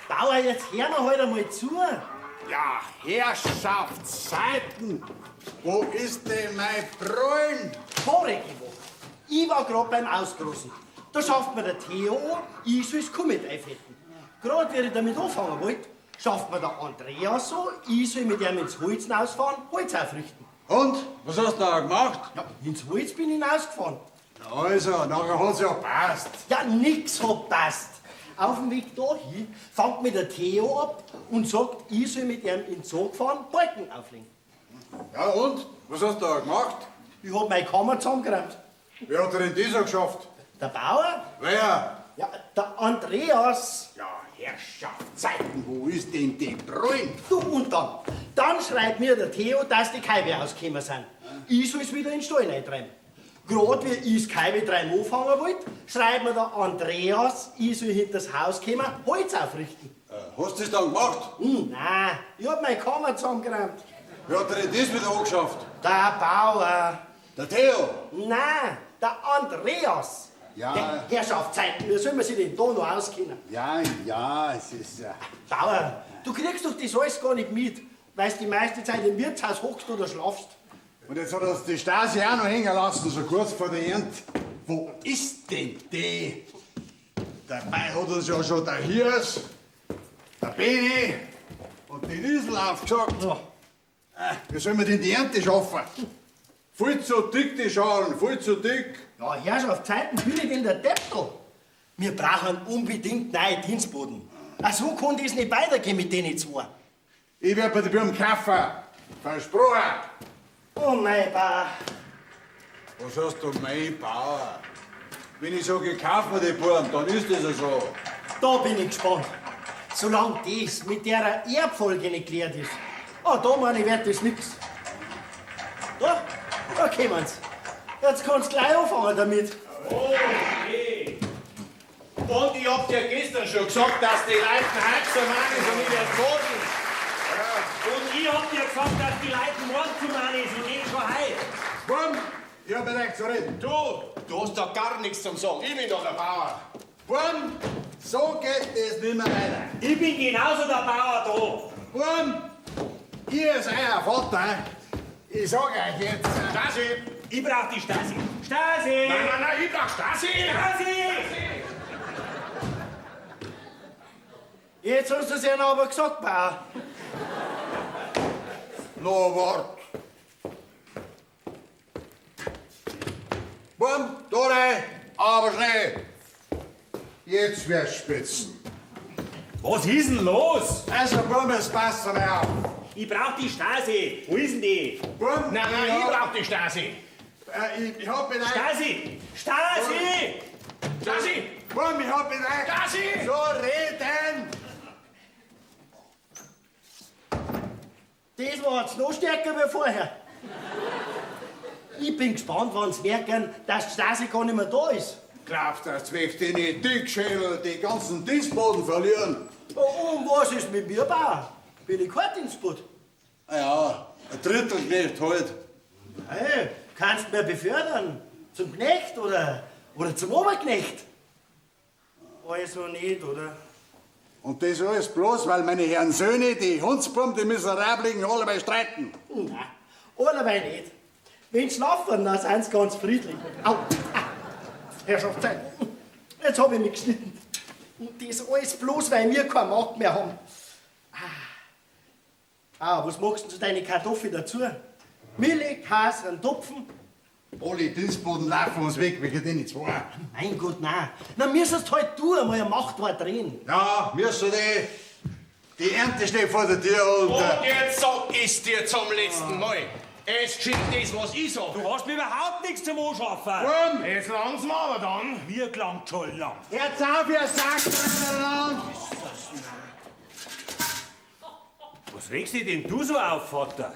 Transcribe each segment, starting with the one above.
Bauer, jetzt hör mir halt einmal zu. Ja, Herrschaftszeiten! Wo ist denn mein Freund? Vorige Woche. Ich war grad beim Ausgroßen. Da schafft mir der Theo an, ich soll's Kummet einfetten. Grad wie ich damit anfangen wollte, schafft mir der Andreas so, ich soll mit ihm ins Holz hinausfahren, Holz aufrichten. Und? Was hast du da gemacht? Ja, ins Holz bin ich hinausgefahren. Na also, nachher hat's ja passt. Ja, nix hat passt. Auf dem Weg dahin fängt mir der Theo ab und sagt, ich soll mit ihm in den Zoo fahren, Balken auflegen. Ja und? Was hast du da gemacht? Ich hab meine Kammer zusammengeräumt. Wer hat denn das geschafft? Der Bauer? Wer? Ja, der Andreas. Ja, Herrschaftszeiten, wo ist denn die Brünn? Du und dann. Dann schreibt mir der Theo, dass die Kaibe ausgekommen sind. Ich soll's wieder in den Stall reintreiben. Grad wie ich's Kaibe treiben anfangen wollte, schreibt mir der Andreas, ich soll hinters Haus kommen, Holz aufrichten. Hast du das dann gemacht? Hm, nein, ich hab meine Kammer zusammengeräumt. Wer hat denn das wieder angeschafft? Der Bauer. Der Theo? Nein, der Andreas. Ja. Der Herrschaftszeiten, wie soll man sich denn da noch auskennen? Ja, ja, es ist ja. Bauer, du kriegst doch das alles gar nicht mit, weil du die meiste Zeit im Wirtshaus hockst oder schlafst. Und jetzt hat uns die Stasi auch noch hängen lassen, so kurz vor der Ernte. Wo ist denn die? Dabei hat uns ja schon der Hirs, der Beni und die Liesel aufgesagt. Ja. Wie sollen wir denn die Ernte schaffen? Viel zu dick, die Schalen, viel zu dick. Ja, Herrschaftszeiten, bin ich denn der Depp da? Wir brauchen unbedingt neue Dienstboden. Ach, so kann das nicht weitergehen mit denen zwei. Ich werd bei den Buben kaufen. Versprochen. Oh mein Bauer. Was hast du, mein Bauer? Wenn ich sage, ich kaufe mir die Buben, dann ist das ja so. Da bin ich gespannt. Solange das mit der Erbfolge nicht geklärt ist. Ah, da meine ich, wird das nix. Da, da kommen's. Jetzt kannst du gleich anfangen damit. Okay. Und ich hab dir gestern schon gesagt, dass die Leute heute zu meinen ist und nicht erst morgen. Und ich hab dir gesagt, dass die Leute morgen zu meinen ist und nicht schon heute. Buben, ich hab mit euch zu reden. Du hast doch gar nichts zum Sagen. Ich bin doch der Bauer. Buben, so geht es nicht mehr weiter. Ich bin genauso der Bauer da. Buben, ihr seid euer Vater. Ich sag euch jetzt. Stasi! Ich brauch die Stasi. Stasi! Nein, nein, nein, ich brauch Stasi! Stasi! Jetzt hast du es ihnen aber gesagt, Bauer. Na, wart. Buben, da rein, aber schnell. Jetzt wird's spitzen. Was ist denn los? Also, Buben, jetzt passt mal auf. Ich brauch die Stasi. Wo ist denn die? Buben, Nein, nein, ich brauch die Stasi. Ich hab mit euch. Stasi! Stasi! Stasi! Buben, ich hab mit euch. Stasi! So reden! Das war jetzt noch stärker wie vorher. Ich bin gespannt, wann's merken, dass die Stasi gar nicht mehr da ist. Glaubst du, dass wir die Dickschädel die ganzen Dienstboden verlieren? Oh, und was ist mit mir, Bauer? Bin ich kein Dienstbote? Ah ja, ein Drittelknecht halt. Hey, kannst mir befördern? Zum Knecht oder zum Oberknecht? Also nicht, oder? Und das alles bloß, weil meine Herren Söhne, die Hundsbuben, die Miserabligen, alleweil streiten. Nein, alleweil nicht. Wenn sie schlafen, dann sind sie ganz friedlich. Au! Ah, Herrschaftszeit. Jetzt hab ich mich geschnitten. Und das alles bloß, weil wir keine Macht mehr haben. Ah, was magst du zu deinen Kartoffeln dazu? Milch, Käse, einen Topfen? Alle Dienstboden laufen uns weg, wegen denen zwei. Mein Gott, nein. Na, müsstest halt du einmal ein Machtwort reden. Ja, müssen die. Die Ernte steht vor der Tür und. Und jetzt sag ich's dir zum letzten Mal. Es geschieht das, was ich sag. Du hast mir überhaupt nichts zum Anschaffen. Buben, Jetzt langt's mir aber dann. Mir gelangt schon lang. Hört's auf, ihr Sack! Was regst dich denn du so auf, Vater?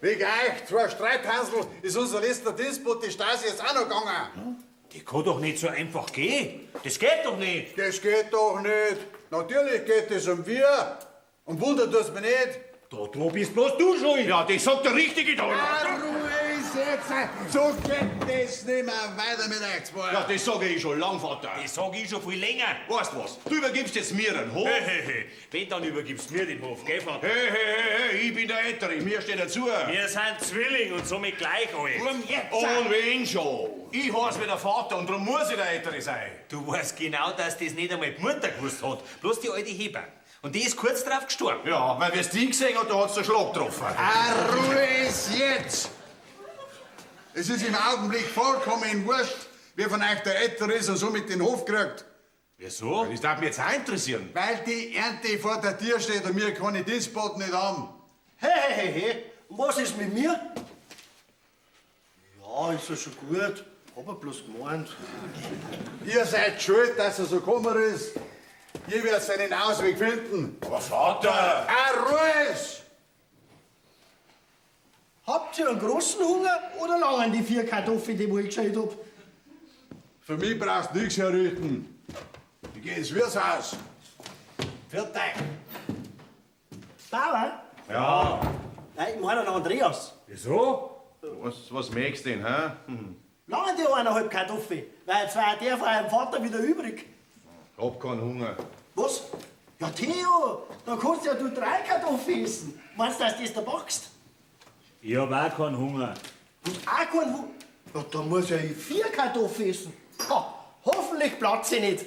Wegen euch, zwei Streithansel, ist unser letzter Disput die Stasi jetzt auch noch gegangen. Die kann doch nicht so einfach gehen. Das geht doch nicht. Das geht doch nicht. Natürlich geht es um wir. Und wundert es mich nicht. Da bist bloß du schuld. Ja, das sagt der Richtige da. Ah, Ruhe ist jetzt. So geht das nicht mehr weiter mit euch zwei. Ja, das sage ich schon lang, Vater. Das sag ich schon viel länger. Weißt du was? Du übergibst jetzt mir den Hof. Hey, hey, hey. Wenn, dann übergibst mir den Hof, gell, Vater? Hey, hey, hey, hey, ich bin der Ältere, mir steht er zu. Wir sind Zwilling und somit gleich alt. Und wenn schon? Ich heiß wie der Vater und darum muss ich der Ältere sein. Du weißt genau, dass das nicht einmal die Mutter gewusst hat. Bloß die alte Heber. Und die ist kurz drauf gestorben. Ja, weil wir's die gesehen hat, da hat's den Schlag getroffen. Ah, Ruhe ist jetzt. Es ist im Augenblick vollkommen wurscht, wer von euch der Ältere ist und somit den Hof kriegt. Wieso? Das darf mich jetzt auch interessieren. Weil die Ernte vor der Tür steht und wir keine Disput nicht haben. Hey, hey, hey, hey. Und was ist mit mir? Ja, ist ja schon gut. Hab ich bloß gemeint. Ihr seid schuld, dass er so gekommen ist. Ihr werdet einen Ausweg finden. Aber Vater! Ah, Ruhe ist! Habt ihr einen großen Hunger oder langen die 4 Kartoffeln, die ich geschält hab? Für mich brauchst du nichts herrichten. Ich geh ins Wirtshaus. Pfiat euch. Bauer? Ja. Nein, ich meine den Andreas. Wieso? Was merkst du denn, hä? Langen die 1,5 Kartoffeln, weil jetzt war der von eurem Vater wieder übrig. Ich hab keinen Hunger. Was? Ja, Theo, da kannst ja du 3 Kartoffeln essen. Meinst du, dass du das da packst? Ich hab auch keinen Hunger. Und auch keinen Hunger? Ja, da muss ja ich 4 Kartoffeln essen. Ha, hoffentlich platze ich nicht.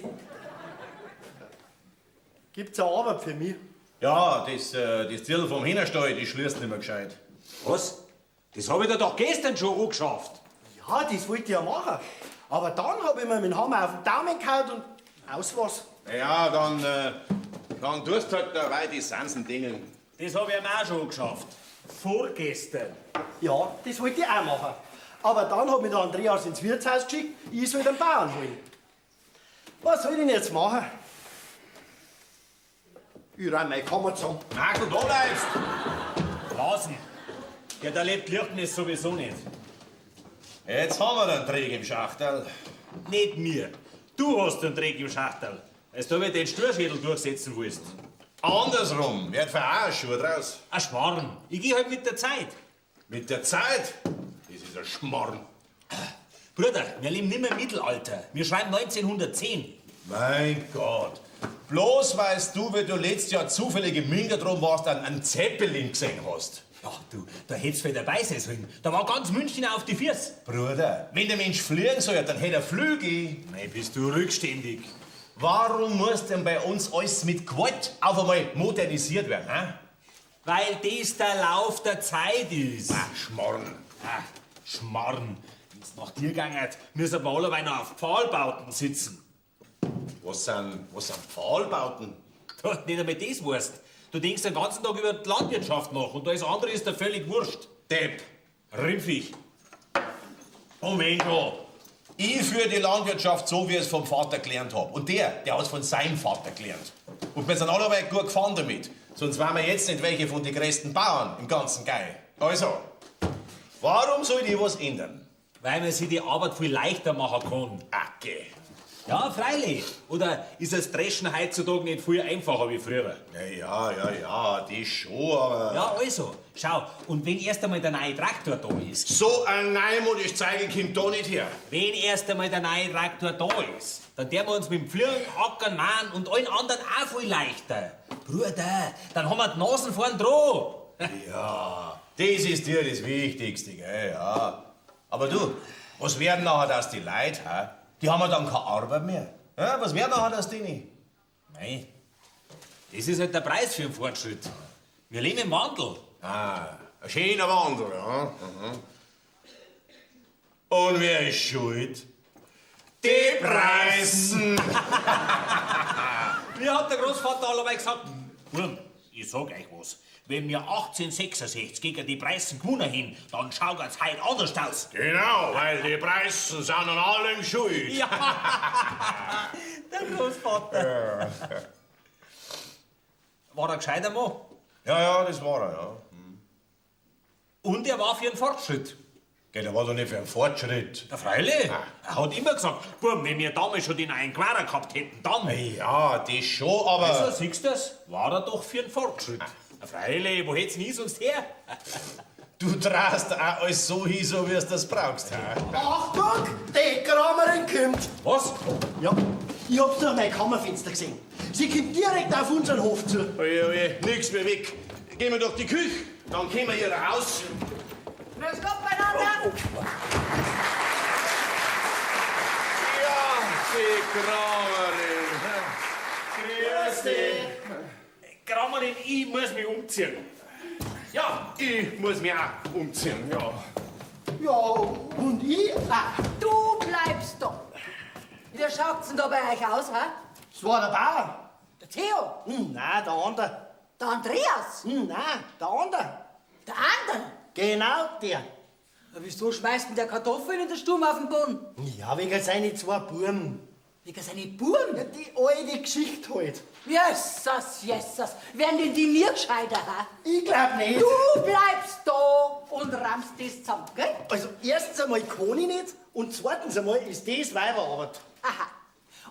Gibt's eine Arbeit für mich? Ja, das Zirl vom Hühnerstall, das schließt nicht mehr gescheit. Was? Das hab ich dir doch gestern schon angeschafft. Ja, das wollte ich ja machen. Aber dann hab ich mir mit dem Hammer auf den Daumen gehauen und aus was. Ja, dann tust du halt dabei die Sansen dingeln. Das hab ich ihm auch schon angeschafft. Vorgestern. Ja, das wollte ich auch machen. Aber dann hat mich der Andreas ins Wirtshaus geschickt, ich soll den Bauern holen. Was soll ich denn jetzt machen? Ich räum meine Kammer zusammen. Marco, da bleibst! Blasen. Ja, da lebt Lichten sowieso nicht. Jetzt haben wir den Dreck im Schachterl. Nicht mir. Du hast den Dreck im Schachterl. Als du mir den Sturschädel durchsetzen willst. Andersrum, wird für auch ein Schuh draus. Ein Schmarrn. Ich geh halt mit der Zeit. Mit der Zeit? Das ist ein Schmarrn. Bruder, wir leben nimmer im Mittelalter. Wir schreiben 1910. Mein Gott. Bloß weißt du, wie du letztes Jahr zufällig im Mingertron warst, einen Zeppelin gesehen hast. Ja, du, da hättest du dabei sein sollen. Da war ganz München auf die Füße. Bruder, wenn der Mensch fliegen soll, dann hätte er Flügel. Nein, bist du rückständig. Warum muss denn bei uns alles mit Gewalt auf einmal modernisiert werden? He? Weil das der Lauf der Zeit ist. Ach, Schmarrn. Ach, Schmarrn. Wenn's nach dir gegangen, müssen wir alle noch auf Pfahlbauten sitzen. Was sind Pfahlbauten? Du, nicht einmal das weißt. Du denkst den ganzen Tag über die Landwirtschaft nach und alles andere ist dir völlig wurscht. Depp. Rimpfig. Und wenn schon. Ich führe die Landwirtschaft so, wie ich es vom Vater gelernt hab. Und der hat's von seinem Vater gelernt. Und wir sind alle gut gefahren damit. Sonst wären wir jetzt nicht welche von den größten Bauern im ganzen Gei. Also, warum soll ich was ändern? Weil man sich die Arbeit viel leichter machen kann. Okay. Ja, freilich. Oder ist das Dreschen heutzutage nicht viel einfacher wie früher? Ja, das schon, aber... Ja, also, schau, und wenn erst einmal der neue Traktor da ist... So ein neumodisch Zeigel kommt da nicht her. Wenn erst einmal der neue Traktor da ist, dann dürfen wir uns mit dem Pflügen, Ackern, Mahn und allen anderen auch viel leichter. Bruder, dann haben wir die Nasen vorn dran. Ja, das ist dir das Wichtigste, gell, ja. Aber du, was werden nachher das die Leute, hä? Die haben ja dann keine Arbeit mehr. Ja, was wäre nachher das Ding? Nein, das ist halt der Preis für den Fortschritt. Wir leben im Wandel. Ah, ein schöner Wandel, ja. Mhm. Und wer ist schuld? Die Preisen! Mir hat der Großvater alleweil gesagt, Burm, ich sag euch was. Wenn wir 1866 gegen die Preußen gewonnen haben, dann schaut es heute anders aus. Genau, weil die Preußen sind an allem schuld. Ja, der Großvater. Ja. War er gescheiter Mann? Ja, das war er, ja. Und er war für den Fortschritt. Gell, der war doch nicht für einen Fortschritt. Ja, freilich. Er hat immer gesagt, Bub, wenn wir damals schon den neuen Quader gehabt hätten, dann. Ja, das schon, aber... Also, siehst du das? War er doch für den Fortschritt. Ja, freilich, wo hätt's denn ich sonst her? Du drehst auch alles so hin, so wie du das brauchst. Achtung, die Kramerin kommt. Was? Ja, ich hab's durch mein Kammerfenster gesehen. Sie kommt direkt auf unseren Hof zu. Oje, oje, nix mehr weg. Gehen wir durch die Küche, dann kommen wir hier raus. Grüß Gott beieinander. Ja, die Kramerin. Grüß dich. Kramerin, ich muss mich umziehen. Ja, ich muss mich auch umziehen, ja. Ja, und ich auch. Du bleibst da. Wie schaut's denn da bei euch aus, hä? Das war der Bauer. Der Theo? Nein, der andere. Der Andreas? Nein, der andere. Der andere? Genau der. Ja, wieso schmeißt denn der Kartoffeln in der Sturm auf den Boden? Ja, wegen seine zwei Buben. Wegen seine Buben? Ja, die alte Geschichte halt. Jesus, Jesus. Werden denn die nie gescheiter, hä? Ich glaub nicht. Du bleibst da und rammst das zusammen, gell? Also, erstens einmal kann ich nicht und zweitens einmal ist das Weiberarbeit. Aha.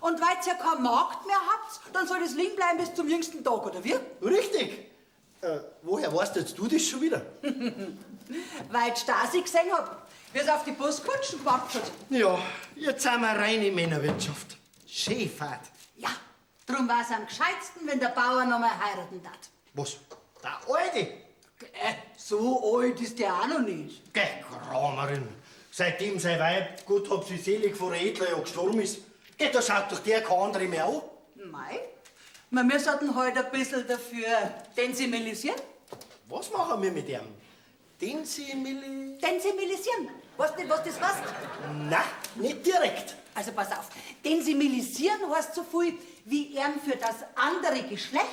Und weil ihr ja keinen Markt mehr habt, dann soll das liegen bleiben bis zum jüngsten Tag, oder wie? Richtig. Woher weißt jetzt du das schon wieder? Weil ich Stasi gesehen hab, wie es auf die Postkutschen gewartet hat. Ja, jetzt sind wir reine Männerwirtschaft. Schäfert. Ja, drum war's am gescheitsten, wenn der Bauer noch mal heiraten darf. Was? Der Alte? So alt ist der auch noch nicht. Geh, Kramerin. Seitdem sein Weib, Gott hab sie selig, vor etler Jahr gestorben ist, geh, da schaut doch der kein andere mehr an. Mei, wir müssen halt ein bisschen dafür sensibilisieren. Was machen wir mit ihm? Densimili... Sensibilisieren. Weißt du nicht, was das heißt? Nein, nicht direkt. Also pass auf, sensibilisieren heißt so viel, wie ihm für das andere Geschlecht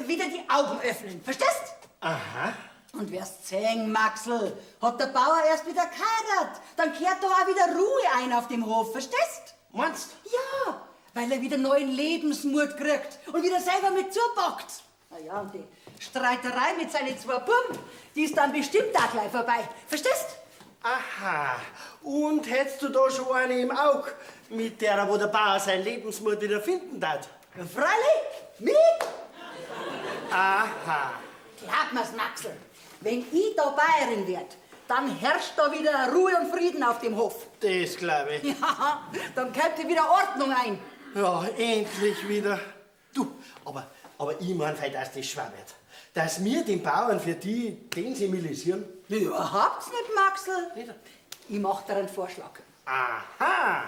wieder die Augen öffnen. Verstehst? Aha. Und wirst sehen, Maxl, hat der Bauer erst wieder geheiratet, dann kehrt doch auch wieder Ruhe ein auf dem Hof, verstehst? Meinst? Ja, weil er wieder neuen Lebensmut kriegt und wieder selber mit zupackt. Na ja, und die Streiterei mit seinen zwei Buben, die ist dann bestimmt auch gleich vorbei. Verstehst? Aha. Und hättest du da schon eine im Auge, mit der, wo der Bauer seinen Lebensmut wieder finden darf? Ja, freilich, mit? Aha. Glaub mir's, Maxl, wenn ich da Bayerin werd, dann herrscht da wieder Ruhe und Frieden auf dem Hof. Das glaub ich. Ja, dann kommt hier wieder Ordnung ein. Ja, endlich wieder. Du, aber ich mein, dass das schwer wird. Dass wir den Bauern für die sensibilisieren. Überhaupt nicht, Maxl. Nicht? Ich mach dir einen Vorschlag. Aha.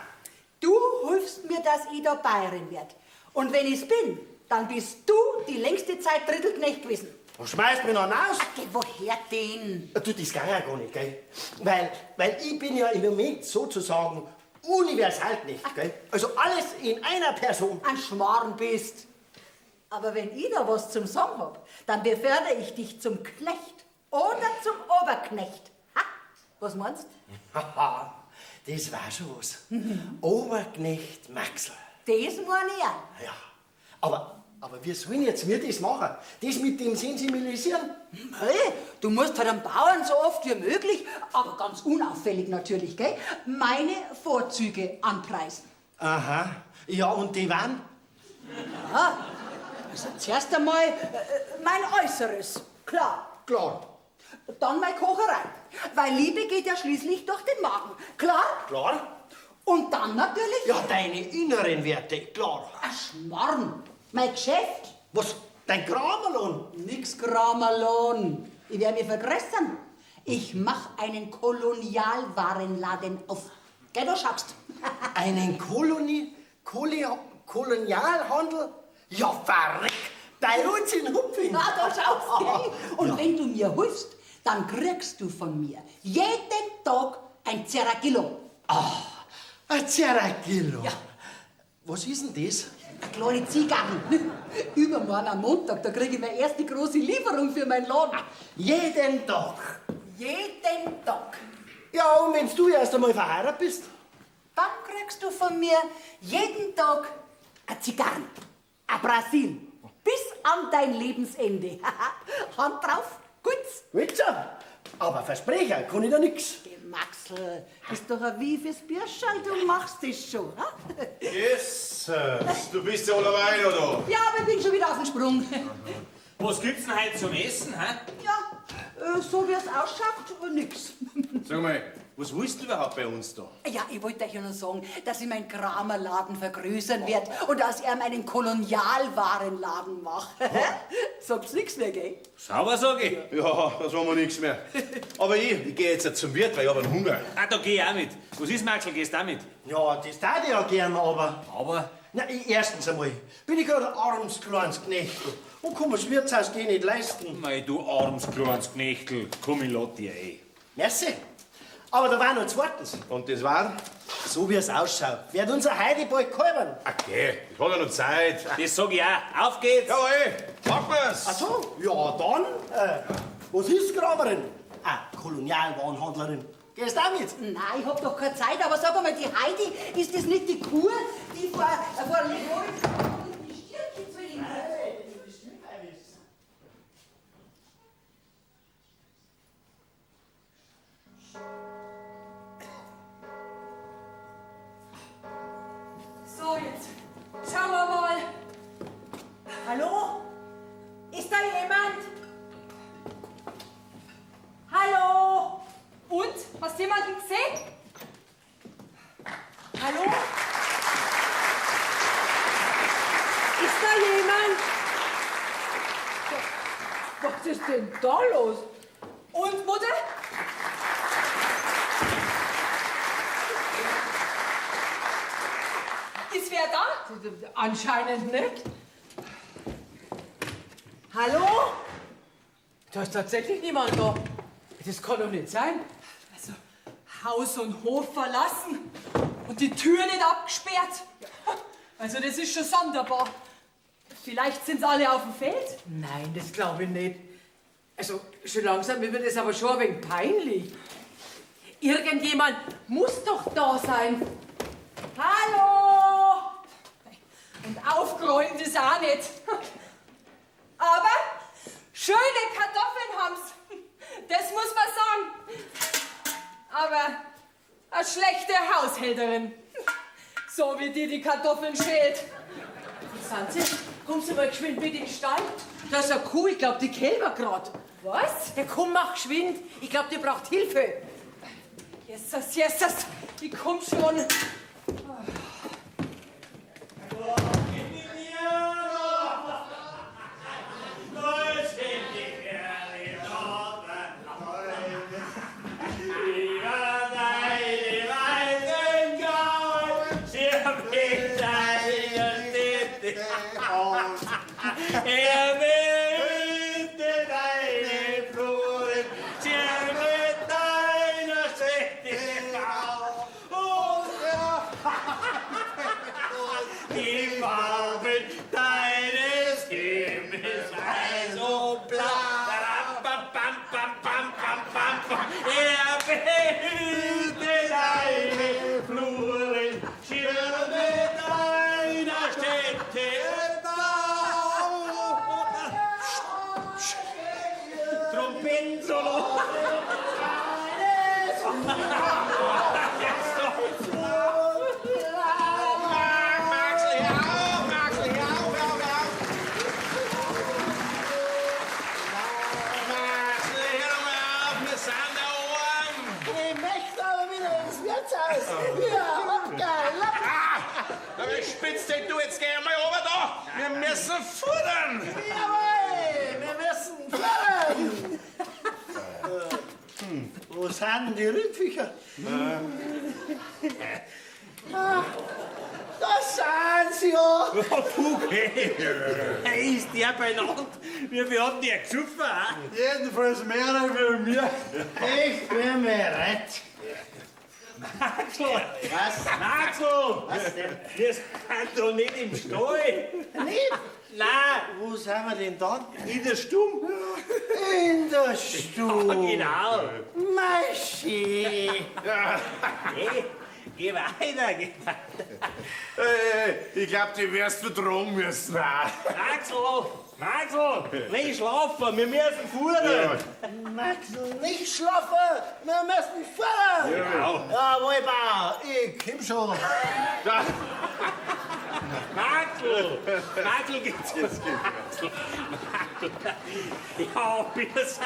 Du hilfst mir, dass ich da Bayerin werd. Und wenn ich's bin, dann bist du die längste Zeit Drittelknecht gewesen. Und schmeißt mich noch raus? Ach, geh, woher denn? Du, das geht ja gar nicht, gell? Weil ich bin ja im Moment sozusagen Universalknecht, gell? Also alles in einer Person. Ein Schmarrn bist. Aber wenn ich da was zum Sagen hab, dann befördere ich dich zum Knecht oder zum Oberknecht. Ha? Was meinst du? Haha, das war schon was. Oberknecht Maxl. Das meine ich auch. Ja, aber wie sollen jetzt wir das machen? Das mit dem Sensibilisieren? Hey, du musst halt am Bauern so oft wie möglich, aber ganz unauffällig natürlich, gell, meine Vorzüge anpreisen. Aha. Ja, und die waren? Ja, also zuerst einmal mein Äußeres, klar. Klar. Dann meine Kocherei, weil Liebe geht ja schließlich durch den Magen, klar? Klar. Und dann natürlich... Ja, deine inneren Werte, klar. Ein Schmarrn, mein Geschäft. Was, dein Kramerlohn? Nix Kramerlohn. Ich werde mich vergrößern. Ich mach einen Kolonialwarenladen auf. Gell, du schaust. Einen Kolonialhandel? Ja, verreck! Bei uns in Hupfing. Na, da schaust du. Und ja, wenn du mir hilfst, dann kriegst du von mir jeden Tag ein Zeragillo. Ah, ein Zeragillo? Ja. Was ist denn das? Eine kleine Zigarre. Übermorgen am Montag, da kriege ich meine erste große Lieferung für meinen Laden. Jeden Tag? Jeden Tag. Ja, und wenn du erst einmal verheiratet bist? Dann kriegst du von mir jeden Tag eine Zigarre. Ein Brasil. Bis an dein Lebensende. Hand drauf. Gut. Gut so. Aber versprechen kann ich da nix. Maxl, bist doch ein wiefes Bürscherl, du machst das schon. Ha? Jesus, du bist ja alleweil, oder? Ja, aber ich bin schon wieder auf dem Sprung. Was gibt's denn heute zum Essen, hä? Ja, so wie es ausschaut, nix. Sag mal, was willst du überhaupt bei uns da? Ja, ich wollte euch ja nur sagen, dass ich meinen Kramerladen vergrößern werde und dass er meinen Kolonialwarenladen macht. Sagst nix mehr, gell? Sauber, sag ich. Ja, das haben wir nichts mehr. Aber ich gehe jetzt zum Wirt, weil ich hab einen Hunger. Ah, da geh ich auch mit. Was ist, Maxl, gehst du auch mit? Ja, das tat ich ja gern, aber... Aber? Na, ich, erstens einmal bin ich gerade ein armes kleines Knechtel und kann mir's Wirtshaus gehen nicht leisten. Mei, du armes kleines Knechtel. Komm, ich lad dich ein. Merci. Aber da war noch zweitens. Und das war? So wie es ausschaut, wird unser Heidi bald kalbern. Okay, ich hab ja noch Zeit. Das sag ich auch. Auf geht's! Jawohl, machen wir's! Ach so, ja dann. Was ist Graberin? Ah, Kolonialwarenhandlerin. Gehst du auch mit? Nein, ich hab doch keine Zeit, aber sag einmal, die Heidi, ist das nicht die Kuh, die vor die Stirn zu ihnen? So, jetzt schauen wir mal. Hallo? Ist da jemand? Hallo? Und? Hast du jemanden gesehen? Hallo? Ist da jemand? Was ist denn da los? Und, Mutter? Ist wer da? Anscheinend nicht. Hallo? Da ist tatsächlich niemand da. Das kann doch nicht sein. Also, Haus und Hof verlassen und die Tür nicht abgesperrt. Also, das ist schon sonderbar. Vielleicht sind's alle auf dem Feld? Nein, das glaube ich nicht. Also, schon langsam wird mir das aber schon ein wenig peinlich. Irgendjemand muss doch da sein. Hallo! Und aufgeräumt ist auch nicht. Aber schöne Kartoffeln haben's. Das muss man sagen. Aber eine schlechte Haushälterin. So wie die die Kartoffeln schält. Sanzi, kommst du mal geschwind mit in den Stall? Da ist eine Kuh, ich glaub, die Kälber grad. Was? Ja, komm, mach geschwind. Ich glaub, die braucht Hilfe. Jesus, Jesus, ich komm schon. Du, jetzt geh mal runter da! Wir müssen futtern! Jawohl, wir müssen futtern! Wo sind denn die Rindviecher? Ah, da sind sie ja! Hey, ist der beieinander? Wie viel hat der gesoffen? Jedenfalls mehr als mir. Ich bin bereit. Maxl! Was? Maxl! Was denn? Wir sind doch nicht im Stall! Nicht? Nein! Wo sind wir denn dann? In der Stube! In der Stube! Ja, genau! Maschi! Ja. Hey, Geh weiter, geh weiter. Hey, ich glaub, die wirst du tragen müssen. Maxl, Maxl, nicht schlafen, wir müssen fahren. Maxl, nicht schlafen, wir müssen fahren. Genau. Jawohl, Bauer, ich komm schon. Maxl, Maxl geht's jetzt. Maxl, Maxl. Ja, wir sind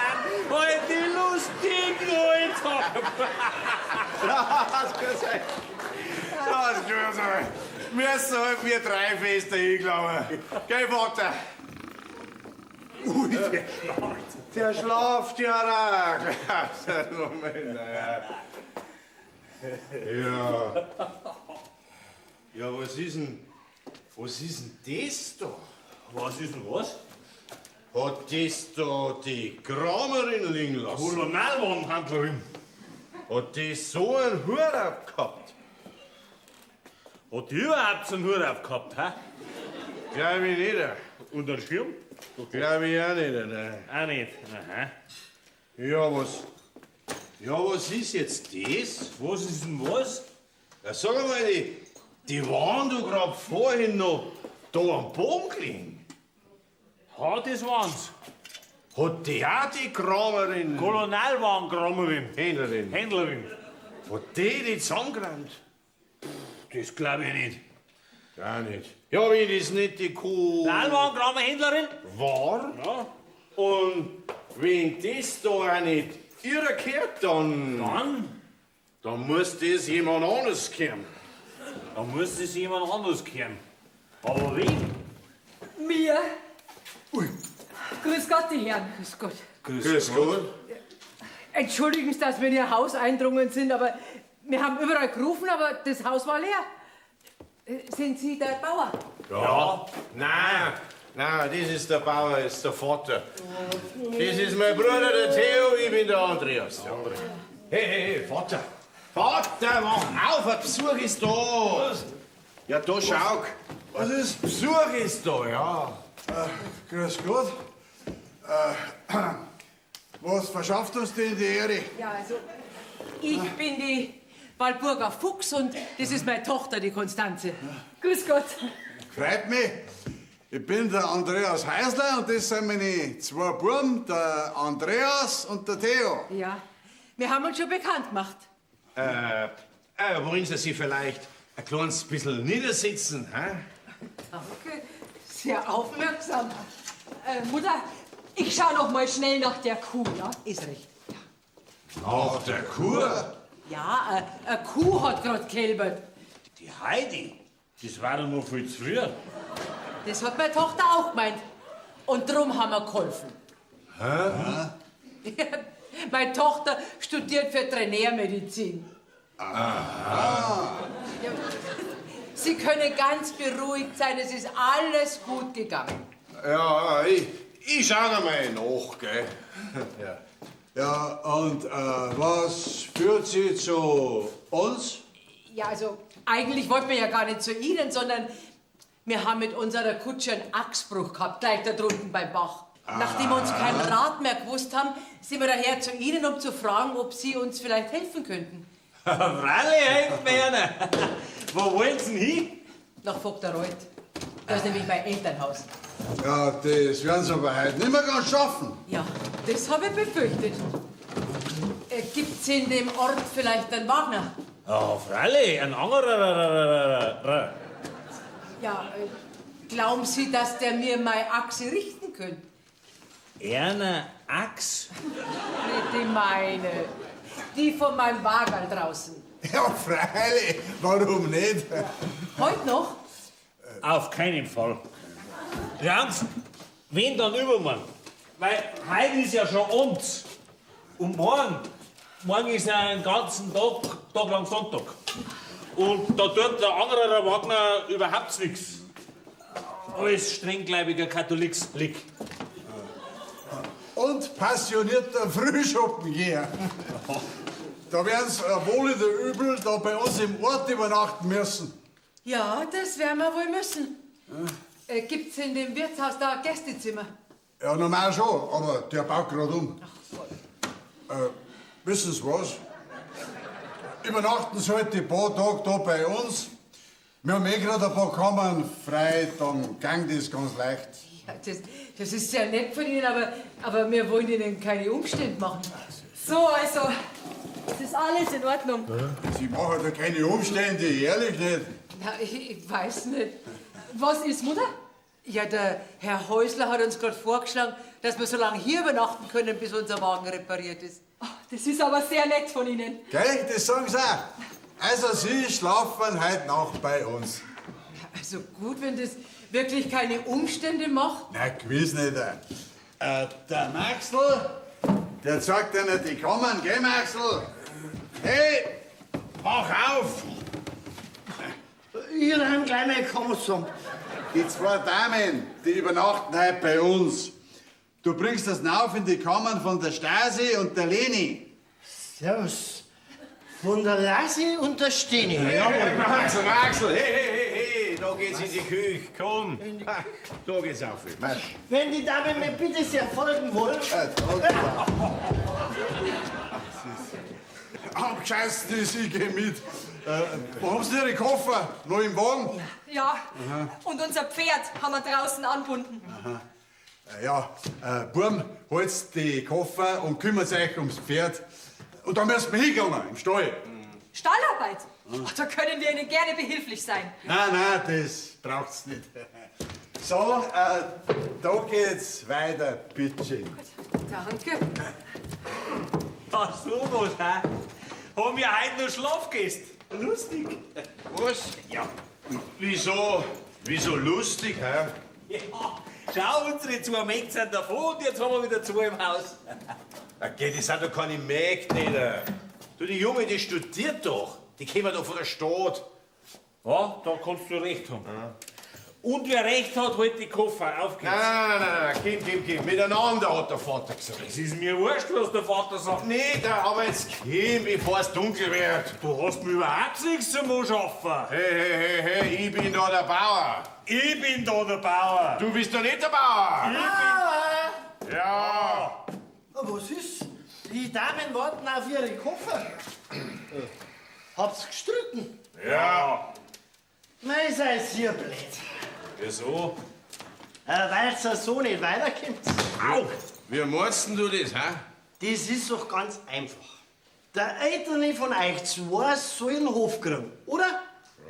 heute lustig, Leute. Das kann sein. Das kann sein. Müssen halt wir drei Feste hingelangen. Gell, Vater? Ui, der schlaft. Der schlaft ja auch. Moment, ja. Ja. Ja, was ist denn das da? Was ist denn was? Hat das da die Kramerin liegen lassen? Kolonialwarenhandlerin. Hat die so einen Hut aufgehabt? Hat die überhaupt einen Hut aufgehabt, hä? Glaub ich nicht. Und einen Schirm? Glaub ich auch nicht, nein. Auch nicht. Aha. Ja, was? Ja, was ist jetzt das? Was ist denn was? Ja, sag einmal, die waren doch grad vorhin noch da am Boden gelegen. Ha, das waren's. Hat die auch die Kramerin? Kolonialwarenkramerin. Händlerin. Händlerin. Hat die die zusammengerannt? Das glaub ich nicht. Gar nicht. Ja, wenn das nicht die Kuh Kolonialwarenkramerhändlerin? war. Ja. Und wenn das da auch nicht ihrer gehört, dann. Dann? Dann muss das jemand anderes kehren. Dann muss das jemand anderes kehren. Aber wem? Mir. Ui. Grüß Gott, die Herren. Grüß Gott. Grüß Gott. Entschuldigen Sie, dass wir in Ihr Haus eindrungen sind, aber wir haben überall gerufen, aber das Haus war leer. Sind Sie der Bauer? Ja. Nein, nein, das ist der Bauer, das ist der Vater. Das ist mein Bruder, der Theo, ich bin der Andreas. Hey, hey, hey, Vater. Vater, wach auf, ein Besuch ist da. Was? Ja, da schau. Was ist? Besuch ist da, ja. Grüß Gott. Was verschafft uns denn die Ehre? Ja, also, ich bin die Walburga Fuchs und das ist meine Tochter, die Konstanze. Grüß Gott. Freut mich. Ich bin der Andreas Heisler und das sind meine zwei Buben, der Andreas und der Theo. Ja, wir haben uns schon bekannt gemacht. Wollen Sie sich vielleicht ein kleines bisschen niedersitzen, hä? Danke, sehr aufmerksam. Mutter, ich schau noch mal schnell nach der Kuh, ja? Ist recht. Nach der Kuh? Ja, eine Kuh hat grad gekälbert. Die Heidi? Das war doch noch viel zu früh. Das hat meine Tochter auch gemeint. Und drum haben wir geholfen. Hä? Ja, meine Tochter studiert für Veterinärmedizin. Aha. Ja, Sie können ganz beruhigt sein, es ist alles gut gegangen. Ja, ich schau noch mal nach, gell? Ja. Ja, und was führt Sie zu uns? Ja, also eigentlich wollten wir ja gar nicht zu Ihnen, sondern wir haben mit unserer Kutsche einen Achsbruch gehabt, gleich da drunten beim Bach. Nachdem wir uns keinen Rat mehr gewusst haben, sind wir daher zu Ihnen, um zu fragen, ob Sie uns vielleicht helfen könnten. Freilich helfen wir Ihnen. Wo wollen Sie denn hin? Nach Vogtereuth. Da ist nämlich mein Elternhaus. Ja, das werden Sie aber heute nicht mehr ganz schaffen. Ja, das habe ich befürchtet. Gibt's in dem Ort vielleicht einen Wagner? Ja, freilich, ein anderer. Ja, glauben Sie, dass der mir meine Achse richten könnte? Erna Achs? Nicht die meine. Die von meinem Wagerl draußen. Ja, freilich. Warum nicht? Heute noch? Auf keinen Fall. Schauen Sie, wenn dann übermorgen. Weil heute ist ja schon abends. Und morgen ist ja einen ganzen Tag lang Sonntag. Und da tut der andere Wagner überhaupt nichts. Alles strenggläubiger Katholiksblick. Und passionierter Frühschoppengeher. Da werden sie wohl oder übel da bei uns im Ort übernachten müssen. Ja, das werden wir wohl müssen. Ja. Gibt's in dem Wirtshaus da ein Gästezimmer? Ja, normal schon, aber der baut gerade um. Ach, wissen Sie was? Übernachten Sie halt die paar Tage da bei uns. Wir haben eh gerade ein paar Kammern frei, dann ging das ganz leicht. Ja, das ist sehr nett von Ihnen, aber wir wollen Ihnen keine Umstände machen. So, also, es ist alles in Ordnung. Sie machen da keine Umstände, ehrlich nicht. Na, ich weiß nicht. Was ist, Mutter? Ja, der Herr Häusler hat uns gerade vorgeschlagen, dass wir so lange hier übernachten können, bis unser Wagen repariert ist. Oh, das ist aber sehr nett von Ihnen. Gell, das sagen Sie auch. Also, Sie schlafen heute Nacht bei uns. Also gut, wenn das wirklich keine Umstände macht. Na, gewiss nicht. Der Maxl, der zeigt Ihnen die Kammern, gell, Maxl? Hey, wach auf! Ich räum gleich meine Kammer zusammen. Die zwei Damen, die übernachten heute bei uns. Du bringst das auf in die Kammern von der Stasi und der Leni. Servus. Von der Lassi und der Stini. Hey, Maxl, Maxl, hey, hey, hey, hey, da geht's in die Küche, komm. Da geht's auf. Marsch. Wenn die Damen mir bitte sehr folgen wollen. Abgescheißt ist, ich geh mit. Wo haben Sie Ihre Koffer? Noch im Wagen? Ja, und unser Pferd haben wir draußen anbunden. Aha. Ja, Burm, holt's die Koffer und kümmert euch ums Pferd. Und dann müssen wir hingegangen, im Stall. Stallarbeit? Ach, da können wir Ihnen gerne behilflich sein. Nein, nein, das braucht's nicht. So, da geht's weiter, bitteschön. Danke. Ach, so was, hä? Haben wir heute noch Schlafgäste? Lustig. Was? Ja. Wieso? Wieso lustig, hä? Ja, schau, unsere zwei Mägde sind davon und jetzt haben wir wieder zwei im Haus. Okay, die sind doch keine Mägde, nicht. Du, die Junge, die studiert doch. Die kommen doch von der Stadt. Ja, da kannst du recht haben. Ja. Und wer recht hat, holt die Koffer. Auf geht's. Nein, nein, nein, nein, komm, komm, komm. Miteinander, hat der Vater gesagt. Es ist mir wurscht, was der Vater sagt. Nee, da, aber jetzt komm, bevor es dunkel wird. Du hast mir überhaupt nichts zum Anschaffen. Hey, hey, hey, hey, ich bin da der Bauer. Ich bin da der Bauer. Du bist doch nicht der Bauer. Ich bin... Ja. Was ist? Die Damen warten auf ihre Koffer. Habt's gestritten? Ja. Mei, seid ihr blöd. Wieso? Weil's ja so nicht weiterkommt. Au! Wie meinst denn du das, hä? Das ist doch ganz einfach. Der Ältere von euch zwei soll einen Hof kriegen, oder?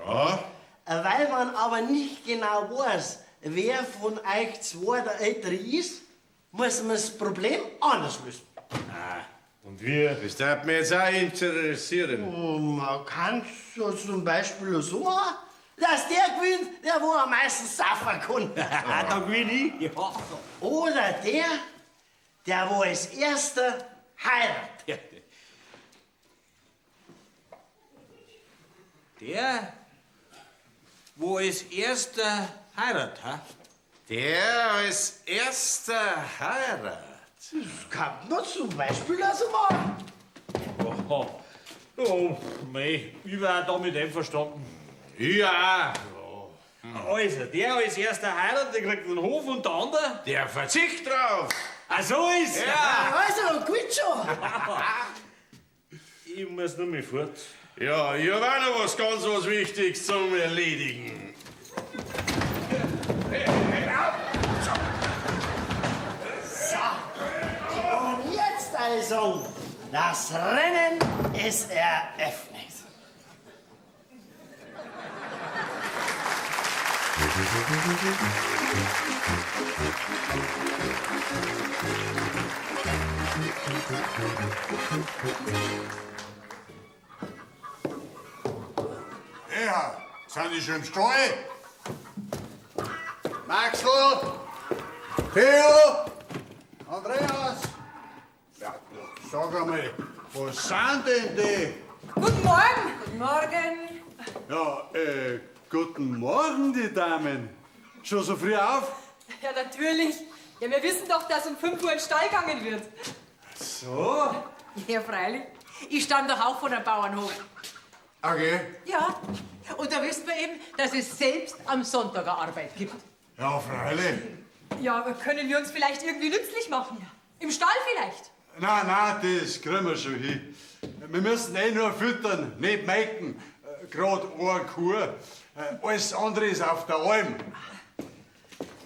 Ja. Weil man aber nicht genau weiß, wer von euch zwei der Ältere ist, muss man das Problem anders lösen. Ah, und wir? Das darf mich jetzt auch interessieren. Oh, man kann es ja zum Beispiel so machen, dass der gewinnt, der wo am meisten saufen kann. Da gewinne ich. Ja. Oder der, der wo als erster heiratet. Der, wo als erster heiratet, ha? Der als erster heiratet. Das kann man zum Beispiel also machen. Oh, oh mei, ich war damit einverstanden. Ja. Also, der als erster heiratet, der kriegt den Hof und der andere? Der verzichtet drauf. Ah, so ist. Ja. Also, gut schon. Ich muss nur mehr fort. Ja, ich hab auch noch was ganz was Wichtiges zum Erledigen. So. Und jetzt also, das Rennen ist eröffnet. Ja, sind die schon im Stall? Maxl! Theo! Andreas! Ja, sag einmal, was sind denn die? Guten Morgen! Guten Morgen! Ja, guten Morgen, die Damen. Schon so früh auf? Ja, natürlich. Ja, wir wissen doch, dass um 5 Uhr in den Stall gegangen wird. So? Ja, freilich. Ich stamm doch auch von einem Bauernhof. Okay. Ja, und da wissen wir eben, dass es selbst am Sonntag eine Arbeit gibt. Ja, freilich. Ja, aber können wir uns vielleicht irgendwie nützlich machen? Im Stall vielleicht? Nein, nein, das kriegen wir schon hin. Wir müssen eh nur füttern, nicht melken. Gerade eine Kuh. Alles andere ist auf der Alm.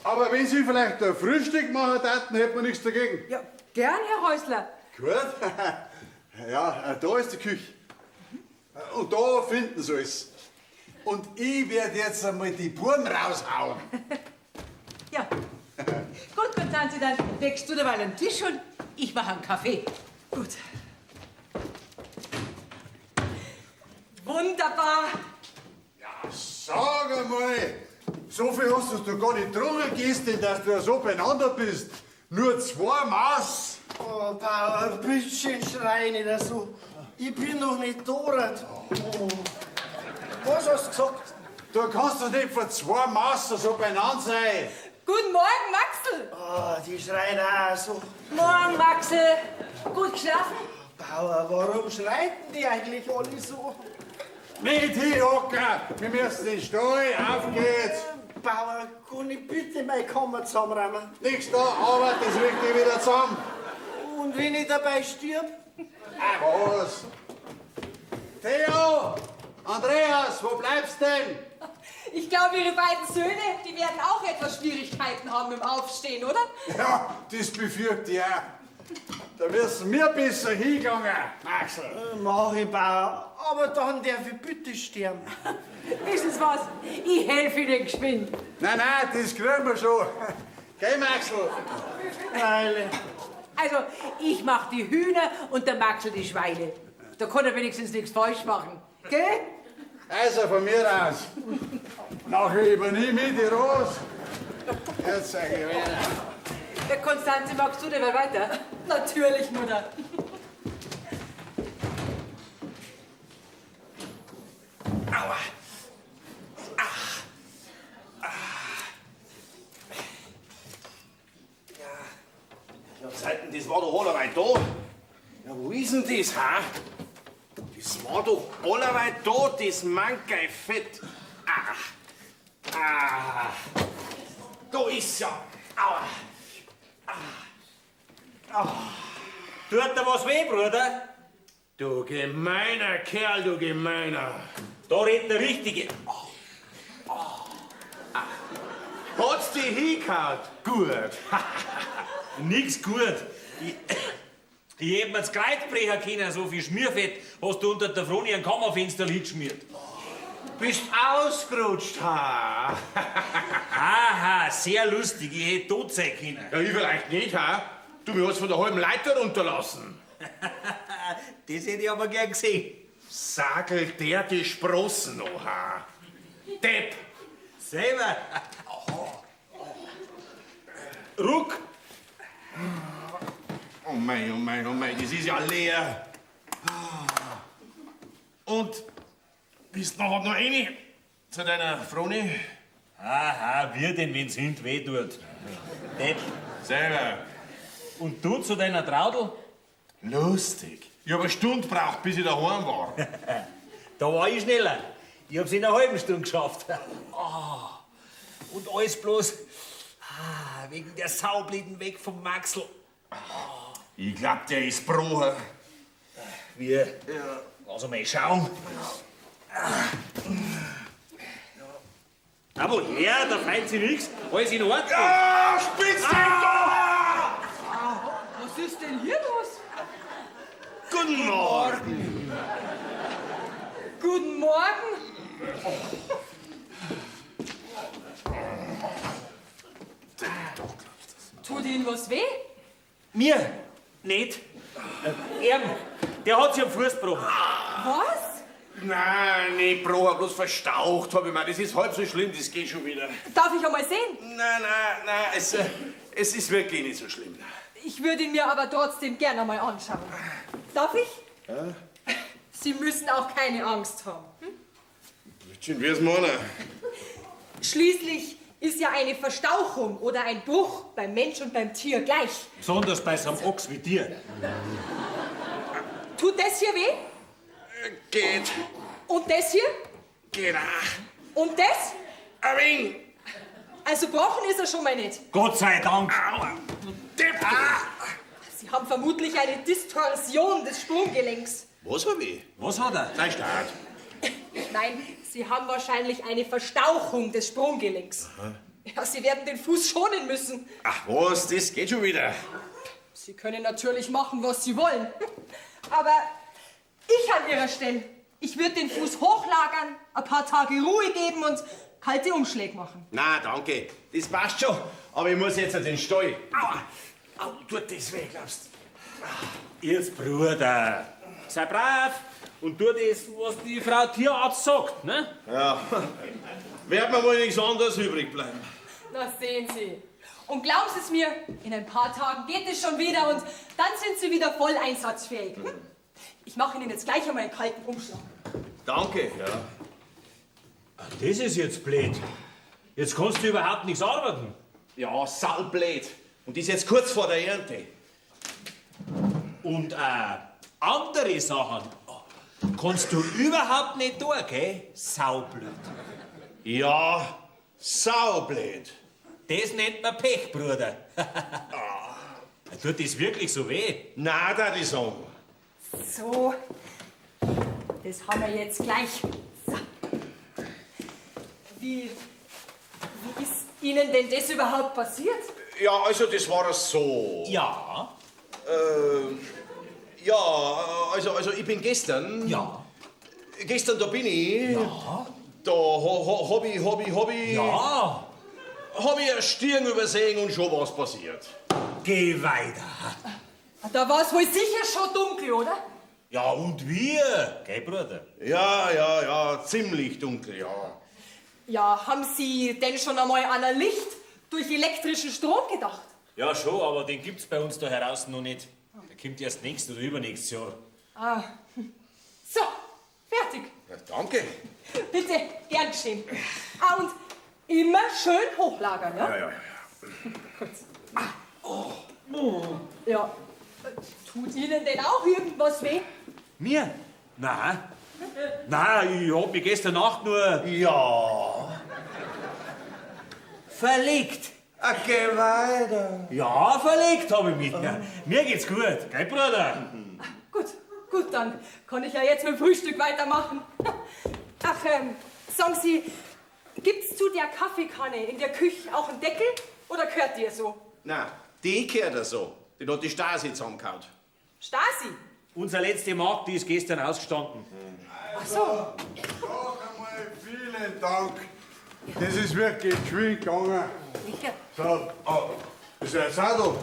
Aber wenn Sie vielleicht ein Frühstück machen täten, hätten wir nichts dagegen. Ja, gern, Herr Häusler. Gut. Ja, da ist die Küche. Und da finden Sie alles. Und ich werde jetzt einmal die Buben raushauen. Ja. Gut, Konstanze, dann deckst du derweil den Tisch und ich mache einen Kaffee. Gut. Wunderbar. Ja, sag einmal, so viel hast du doch gar nicht getrunken gestern, dass du ja so beieinander bist. Nur 2 Maß. Oh, Bauer, ein bisschen schrei nicht so. Ich bin noch nicht dort. Oh. Was hast du gesagt? Du kannst doch nicht vor 2 Maß so beieinander sein. Guten Morgen, Maxl. Oh, die schreien auch so. Morgen, Maxl. Gut geschlafen? Bauer, warum schreien die eigentlich alle so? Nicht hinhocken! Wir müssen in den Stall, auf geht's! Bauer, kann ich bitte meine Kammer zusammenräumen? Nichts da, aber das rückt dich wieder zusammen. Und wenn ich dabei stirb? Ah, was? Theo! Andreas, wo bleibst denn? Ich glaube, Ihre beiden Söhne, die werden auch etwas Schwierigkeiten haben im Aufstehen, oder? Ja, das befürchte ich auch. Da wär's mir besser hingegangen, Maxl. Mach ich, Bauer. Aber dann darf ich bitte sterben. Wissen Sie was? Ich helfe Ihnen geschwind. Nein, nein, das kriegen wir schon. Geh, Maxl. Freilich. Also, ich mach die Hühner und der Maxl die Schweine. Da kann er wenigstens nichts falsch machen. Gell? Also, von mir aus. Nachher übernehme ich die Rose. Jetzt sag ich wieder. Der Konstanze, magst du denn mal weiter? Natürlich, Mutter. Aua. Ah. Ah. Ja, Zeiten, das war doch allerweil da. Ja, wo ist denn das, ha? Das war doch allerweil da, das Mankerl Fett. Ah. Ah. Da ist's ja. Aua. Ah. Tut dir was weh, Bruder? Du gemeiner Kerl, du gemeiner. Da redet der Richtige. Oh. Oh. Ah. Hat's dich hingehauen? Gut. Nix gut. Ich hätt mir das Kreuz brechen können, so viel Schmierfett hast du unter der Froni ein Kammerfenster hingeschmiert. Bist ausgerutscht, ha? Haha, sehr lustig. Ich hätt tot sein können. Ja, ich vielleicht nicht, ha? Du, mir hast von der halben Leiter runterlassen. Das hätte ich aber gern gesehen. Sagelt der die Sprossen noch, ha? Depp! Selber! Oh. Ruck! Oh mei, oh mei, oh mei, das ist ja leer. Und bist noch eine zu deiner Froni? Aha, wir denn, wenn's hint weh tut. Depp. Selber. Und du zu deiner Traudl? Lustig. Ich hab eine Stunde gebraucht, bis ich daheim war. Da war ich schneller. Ich hab's in einer halben Stunde geschafft. Oh. Und alles bloß wegen der saubliden Weg vom Maxl. Oh. Ich glaub, der ist gebrochen. Wir? Ja. Lass mal schauen. Na, woher? Da fällt sich nichts. Alles in Ordnung. Ja, spitz dich doch! Was ist denn hier los? Guten Morgen. Guten Morgen. Tut Ihnen was weh? Mir? Nicht. Er, der hat sich am Fuß gebrochen. Was? Nein, nicht gebrochen, bloß verstaucht hab ich mir. Das ist halb so schlimm, das geht schon wieder. Darf ich einmal sehen? Nein, nein, nein, es ist wirklich nicht so schlimm. Ich würde ihn mir aber trotzdem gerne einmal anschauen. Darf ich? Ja? Sie müssen auch keine Angst haben. Hm? Schön wär's, Mona. Schließlich ist ja eine Verstauchung oder ein Bruch beim Mensch und beim Tier gleich. Besonders bei so einem Ochs wie dir. Tut das hier weh? Geht. Und das hier? Geht auch. Und das? Ein wenig. Also gebrochen ist er schon mal nicht. Gott sei Dank. Aua. Depp. Ah. Sie haben vermutlich eine Distorsion des Sprunggelenks. Was hab ich? Was hat er? Sei stark. Nein, Sie haben wahrscheinlich eine Verstauchung des Sprunggelenks. Ja, Sie werden den Fuß schonen müssen. Ach was, das geht schon wieder. Sie können natürlich machen, was Sie wollen. Aber ich an Ihrer Stelle, ich würde den Fuß hochlagern, ein paar Tage Ruhe geben und kalte Umschläge machen. Na, danke. Das passt schon. Aber ich muss jetzt an den Stall. Aua! Au, tut das weh, glaubst Jetzt, Bruder, sei brav und tu das, was die Frau Tierarzt sagt, ne? Ja. Wird mir wohl nichts anderes übrig bleiben. Na, sehen Sie. Und glauben Sie es mir, in ein paar Tagen geht es schon wieder und dann sind Sie wieder voll einsatzfähig. Hm? Ich mache Ihnen jetzt gleich einmal einen kalten Umschlag. Danke, ja. Das ist jetzt blöd. Jetzt kannst du überhaupt nichts arbeiten. Ja, saublöd. Und ist jetzt kurz vor der Ernte. Und andere Sachen kannst du überhaupt nicht tun, gell? Saublöd. Ja, saublöd. Das nennt man Pech, Bruder. Tut das wirklich so weh? Na, da ich sagen. So, das haben wir jetzt gleich. So. Wie ist Ihnen denn das überhaupt passiert? Ja, also das war so. Ja. Ja, also ich bin gestern. Ja. Gestern, da bin ich. Ja. Da hab ich. Ja. Hab ich eine Stirn übersehen und schon was passiert. Geh weiter. Da war es wohl sicher schon dunkel, oder? Ja, und wir? Gell, Bruder? Ja, ja, ja, ziemlich dunkel, ja. Ja, haben Sie denn schon einmal an ein Licht durch elektrischen Strom gedacht? Ja, schon, aber den gibt's bei uns da heraus noch nicht. Der kommt erst nächstes oder übernächstes Jahr. Ah. So, fertig. Ja, danke. Bitte, gern geschehen. Ah, und immer schön hochlagern, ja? Ja, ja, ja. Gut. Ah. Oh. Ja. Tut Ihnen denn auch irgendwas weh? Mir? Nein. Nein, ich hab mich gestern Nacht nur... Ja. Verlegt. Ach, geh weiter. Ja, verlegt habe ich mich. Ja. Mir geht's gut, gell, Bruder? Gut, gut, dann kann ich ja jetzt mit dem Frühstück weitermachen. Ach, sagen Sie, gibt's zu der Kaffeekanne in der Küche auch einen Deckel oder gehört die so? Nein, die gehört ja so. Den hat die Stasi zusammengehauen. Stasi? Unser letzte Magd, die ist gestern ausgestanden. Ach so. Noch einmal vielen Dank. Das ist wirklich geschwind gegangen. Ja. So, oh, ist ja jetzt auch da.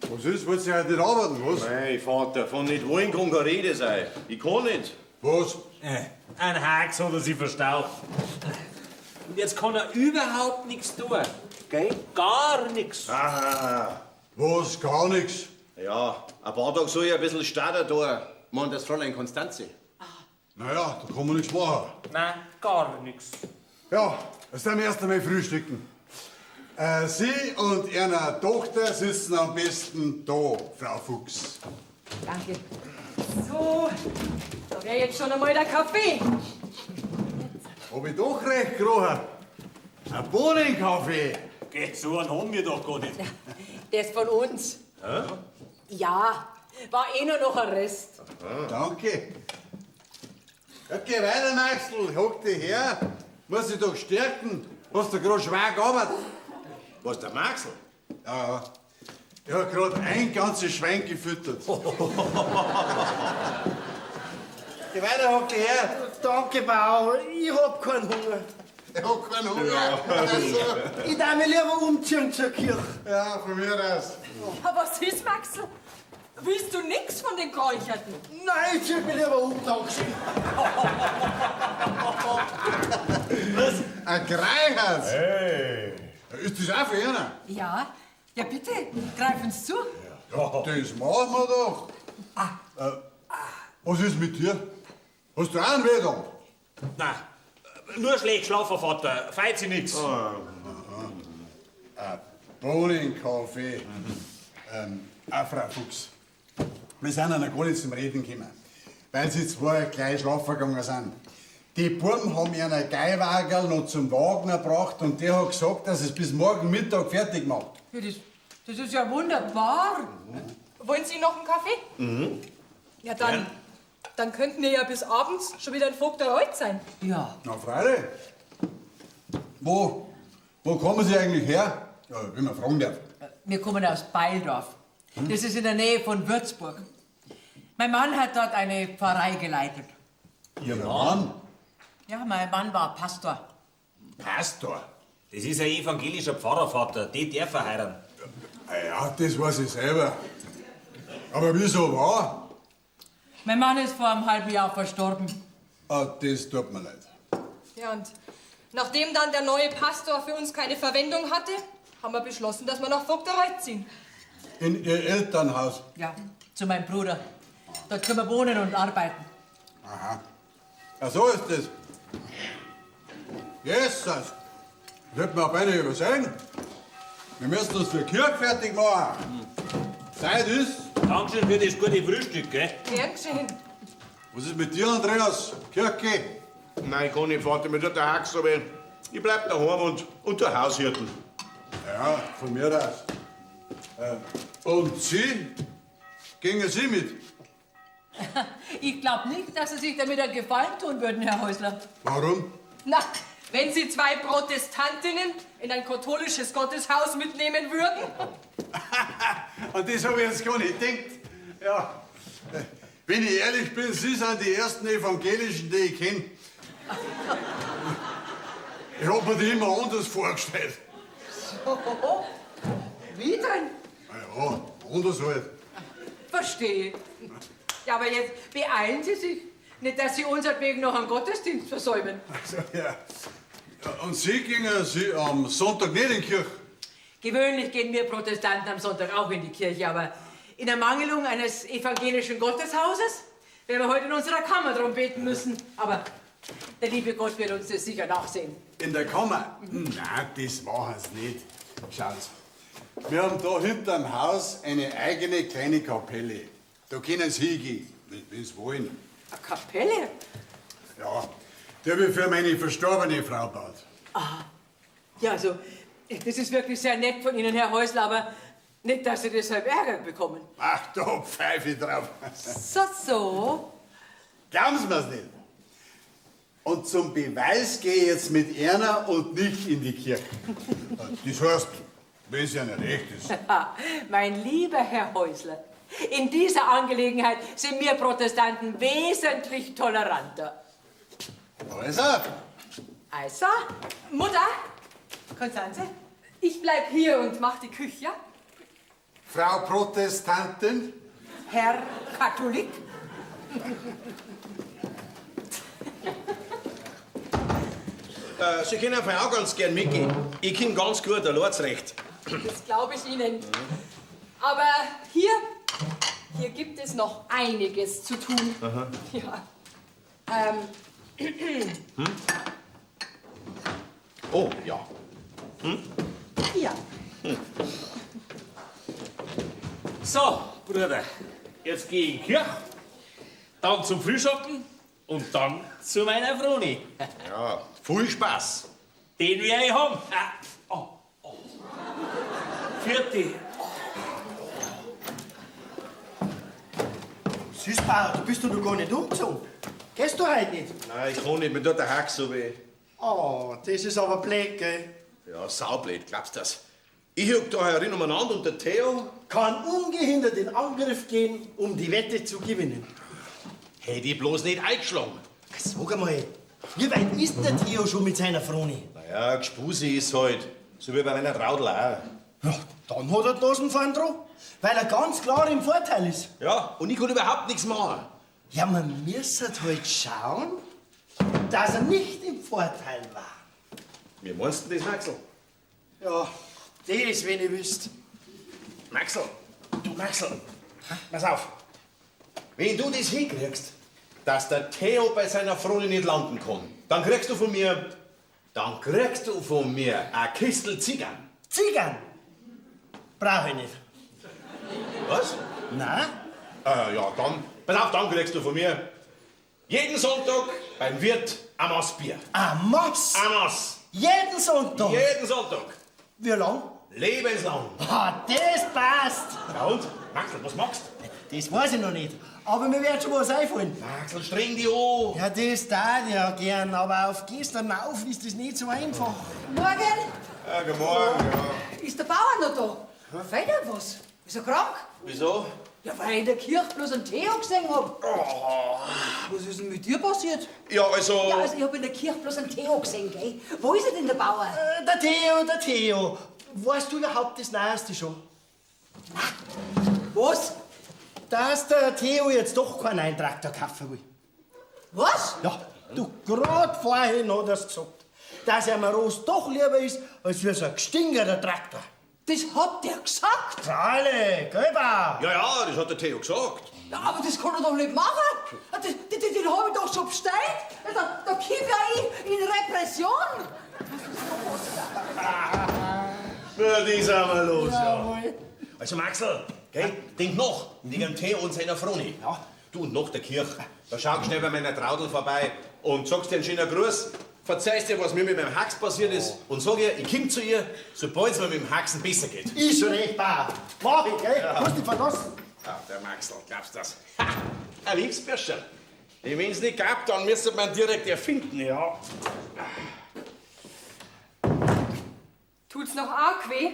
Was ist? Wollt ihr heute nicht arbeiten, was? Nein, Vater, von nicht wollen kann keine Rede sein. Ich kann nicht. Was? Ein Hax hat er sich verstaucht. Und jetzt kann er überhaupt nichts tun. Gell? Gar nichts. Aha. Was? Gar nichts? Ja, ein paar Tage soll ich ein bisschen starter da. Meint das Fräulein Konstanze. Naja, da kann man nichts machen. Nein, gar nichts. Ja, jetzt werden wir erst einmal frühstücken. Sie und Ihre Tochter sitzen am besten da, Frau Fuchs. Danke. So, da wäre jetzt schon einmal der Kaffee. Hab ich doch recht gerochen. Ein Bohnenkaffee. Geht, so einen haben wir doch gar nicht. Ja, der ist von uns. Hä? Ja, war eh nur noch ein Rest. Aha. Danke. Ja, geh weiter, Maxl, hock dich her. Muss dich doch stärken. Hast du grad schwer gearbeitet. Was, der Maxl? Ja, ja. Ich hab grad ein ganzes Schwein gefüttert. Geh weiter, hock dich her. Danke, Bauer. Ich hab keinen Hunger. Ich hab keinen Hunger. Ja. Also. Ich darf mich lieber umziehen zur Kirche. Ja, von mir aus. Ja, was ist, Maxl? Willst du nix von den Kräucherten? Nein, ich zieh mich lieber um, danke. Was? Ein Kreichers? Hey. Ist das auch für einer? Ja. Ja, bitte, greif uns zu. Ja, das machen wir doch. Ah. Was ist mit dir? Hast du auch einen Weh da? Nein, nur schlecht geschlafen, Vater. Feit sie nix. Aha. Ein Bohnenkaffee. Auch Frau Fuchs. Wir sind ja noch gar nicht zum Reden gekommen, weil sie zwei gleich schlafen gegangen sind. Die Buben haben ihren Geihwagerl noch zum Wagner gebracht und der hat gesagt, dass es bis morgen Mittag fertig macht. Ja, das ist ja wunderbar. Wollen Sie noch einen Kaffee? Mhm. Ja, dann, dann könnten wir ja bis abends schon wieder in Vogtereuth sein. Ja. Na, freilich. Wo kommen Sie eigentlich her? Ja, wenn man fragen darf. Wir kommen aus Beildorf. Das ist in der Nähe von Würzburg. Mein Mann hat dort eine Pfarrei geleitet. Ihr Mann? Ja, mein Mann war Pastor. Pastor? Das ist ein evangelischer Pfarrervater, den darf er heiraten. Ja, das weiß ich selber. Aber wieso war? Mein Mann ist vor einem halben Jahr verstorben. Ah, das tut mir leid. Ja, und nachdem dann der neue Pastor für uns keine Verwendung hatte, haben wir beschlossen, dass wir nach Vogtereuth ziehen. In Ihr Elternhaus? Ja, zu meinem Bruder. Dort können wir wohnen und arbeiten. Aha. Ja, so ist das. Jesus, das hätten wir beinahe übersehen. Wir müssen uns für die Kirche fertig machen. Zeit ist. Dankeschön für das gute Frühstück, gell? Gern geschehen. Was ist mit dir, Andreas? Kirche? Nein, ich kann nicht, Vater, mir tut der Hax so weh. Ich bleib daheim und der Haushirten. Ja, von mir aus. Und Sie? Gingen Sie mit? Ich glaube nicht, dass Sie sich damit einen Gefallen tun würden, Herr Häusler. Warum? Na, wenn Sie zwei Protestantinnen in ein katholisches Gotteshaus mitnehmen würden. An das habe ich jetzt gar nicht gedacht. Ja. Wenn ich ehrlich bin, Sie sind die ersten Evangelischen, die ich kenne. Ich hab mir die immer anders vorgestellt. So, wie denn? Ja, anders halt. Verstehe. Ja, aber jetzt beeilen Sie sich. Nicht, dass Sie unsertwegen noch einen Gottesdienst versäumen. Also, ja. Und Sie gingen Sie am Sonntag nicht in die Kirche? Gewöhnlich gehen wir Protestanten am Sonntag auch in die Kirche, aber in Ermangelung eines evangelischen Gotteshauses werden wir heute in unserer Kammer drum beten müssen. Aber der liebe Gott wird uns das sicher nachsehen. In der Kammer? Nein, das machen sie nicht. Schauen Sie, wir haben da hinterm Haus eine eigene kleine Kapelle. Da können Sie hingehen, wenn Sie wollen. Eine Kapelle? Ja, die habe ich für meine verstorbene Frau gebaut. Ah, ja, also, das ist wirklich sehr nett von Ihnen, Herr Häusler, aber nicht, dass Sie deshalb Ärger bekommen. Ach, da pfeife ich drauf. So, so. Glauben Sie mir's nicht. Und zum Beweis gehe ich jetzt mit Erna und nicht in die Kirche. Das heißt, wenn es ja nicht recht ist. Mein lieber Herr Häusler, in dieser Angelegenheit sind wir Protestanten wesentlich toleranter. Also? Also? Mutter? Konstanze? Ich bleib hier und mach die Küche, ja? Frau Protestantin? Herr Katholik? Sie können einfach auch ganz gern mitgehen. Ich komm ganz gut allein zurecht. Das glaube ich Ihnen. Aber hier gibt es noch einiges zu tun. Aha. Ja. Hm? Oh, ja. Hm? Ja. Hm. So, Bruder, jetzt geh ich in die Kirche, dann zum Frühschoppen und dann zu meiner Froni. Ja, viel Spaß. Den werde ich haben. Ah, oh, oh. Vierte. Süßbauer, du bist doch noch gar nicht umgezogen. Gehst du heute nicht? Nein, ich kann nicht, mir tut der Hack so weh. Oh, das ist aber blöd, gell? Ja, saublöd, glaubst du das? Ich huck da herin umeinander und der Theo kann ungehindert in Angriff gehen, um die Wette zu gewinnen. Hätte ich bloß nicht eingeschlagen. Sag einmal, wie weit ist denn der Theo schon mit seiner Froni? Naja, Gspusi ist halt, so wie bei meiner Traudl auch. Ja, dann hat er die Nasen vorn dran, weil er ganz klar im Vorteil ist. Ja, und ich kann überhaupt nichts machen. Ja, man müsste halt schauen, dass er nicht im Vorteil war. Wie meinst du denn das, Maxl? Ja, das, wenn ich wüsste. Maxl, du Maxl, pass auf. Wenn du das hinkriegst, dass der Theo bei seiner Froni nicht landen kann, dann kriegst du von mir, eine Kistel Ziggern. Ziggern? Brauche ich nicht. Was? Nein. Ja, dann, pass auf, dann kriegst du von mir jeden Sonntag beim Wirt ein Maß Bier. Ein Maß? Ein Maß. Jeden Sonntag? Jeden Sonntag. Wie lang? Lebenslang. Ah, das passt. Ja und? Maxl, was machst du? Das weiß ich noch nicht. Aber mir wird schon was einfallen. Maxl, streng dich an. Ja, das tat ich ja gern, aber auf gestern auf ist das nicht so einfach. Morgen! Ja, guten Morgen, ja. Ist der Bauer noch da? Fehlt ihm was? Ist er krank? Wieso? Ja, weil ich in der Kirche bloß einen Theo gesehen hab. Oh. Was ist denn mit dir passiert? Ja, also... Ja, also ich hab in der Kirche bloß einen Theo gesehen, gell? Wo ist er denn, der Bauer? Der Theo, der Theo. Weißt du überhaupt das Neueste schon? Was? Dass der Theo jetzt doch keinen neuen Traktor kaufen will. Was? Ja, du, grad vorhin hat er's gesagt, dass er mir Rost doch lieber ist, als für so ein gestinkerter Traktor. Das hat der gesagt? Freilich, gell, Bauer? Ja, ja, das hat der Theo gesagt. Ja, aber das kann er doch nicht machen. Den hab ich doch schon bestellt. Da komm ja ich in Repression. Na, die sind wir los, ja. Also, Maxl, gell, denk noch, wegen dem Theo und seiner Froni. Ja. Du und noch der Kirche. Da schau schnell bei meiner Traudel vorbei und sagst dir einen schönen Gruß. Verzeihst dir, was mir mit meinem Hax passiert ist und sag ihr, ich komm zu ihr, sobald es mir mit dem Haxen besser geht. Ist schon recht, Bauer. Mach ich, gell? Ja. Musst dich verlassen. Ja, der Maxl, glaubst du das? Ha, ein Liebsbürscherl. Wenn's nicht gab, dann müsste man direkt erfinden, ja. Tut's noch arg weh?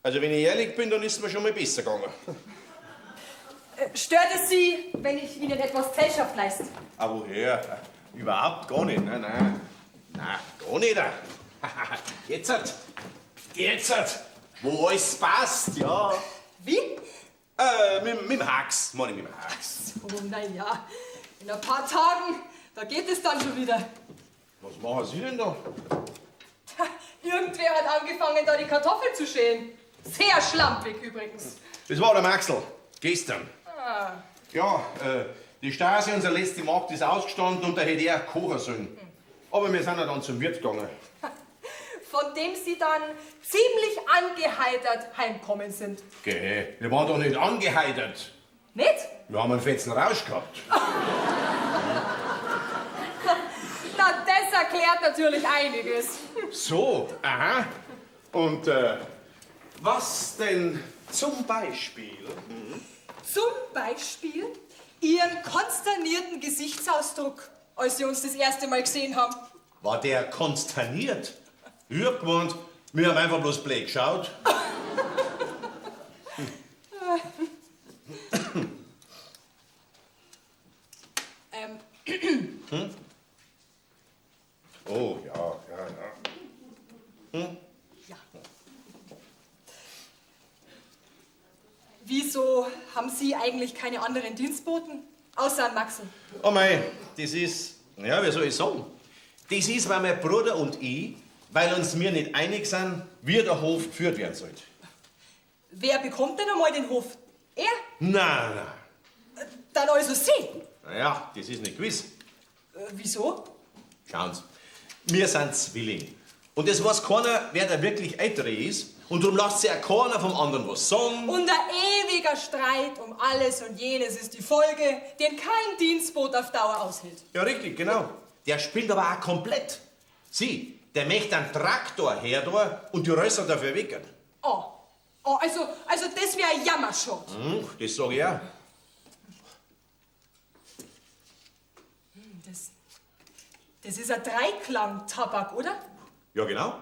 Also, wenn ich ehrlich bin, dann ist mir schon mal besser gegangen. Stört es Sie, wenn ich Ihnen etwas Gesellschaft leiste? Ah, woher? Überhaupt gar nicht. Nein, nein. Nein, gar nicht. Jetzt hat. Jetzt hat. Wo alles passt, ja. Wie? Mit dem Hax, meine ich, mit dem Hax. Oh, na ja. In ein paar Tagen, da geht es dann schon wieder. Was machen Sie denn da? Tja, irgendwer hat angefangen, da die Kartoffeln zu schälen. Sehr schlampig übrigens. Das war der Maxl. Gestern. Ah. Ja, die Stasi, unser letzte Markt, ist ausgestanden und da hätte er kochen sollen. Aber wir sind ja dann zum Wirt gegangen. Von dem Sie dann ziemlich angeheitert heimkommen sind. Geh, wir waren doch nicht angeheitert. Nicht? Wir haben einen fetzen Rausch gehabt. Na, das erklärt natürlich einiges. So, aha. Und was denn zum Beispiel? Mhm. Zum Beispiel Ihren konsternierten Gesichtsausdruck, als Sie uns das erste Mal gesehen haben. War der konsterniert? Ich hab gemeint, wir haben einfach bloß blöd geschaut. Hm? Oh, ja, ja, ja. Hm? Ja. Wieso haben Sie eigentlich keine anderen Dienstboten, außer an Maxl? Oh mei, das ist, ja, wie soll ich sagen? Das ist, weil mein Bruder und ich, weil uns wir nicht einig sind, wie der Hof geführt werden sollte. Wer bekommt denn einmal den Hof? Er? Nein, nein. Dann also Sie. Naja, das ist nicht gewiss. Wieso? Schauen Sie, wir sind Zwillinge. Und es weiß keiner, wer der wirklich Ältere ist. Und darum lässt sich auch keiner vom anderen was sagen. Und ein ewiger Streit um alles und jenes ist die Folge, den kein Dienstboot auf Dauer aushält. Ja, richtig, genau. Der spielt aber auch komplett. Sie, der möchte einen Traktor her da und die Rösser dafür wecken. Oh, oh, also das wäre ein Jammerschot. Hm, das sag ich auch. Das ist ein Dreiklang-Tabak, oder? Ja, genau.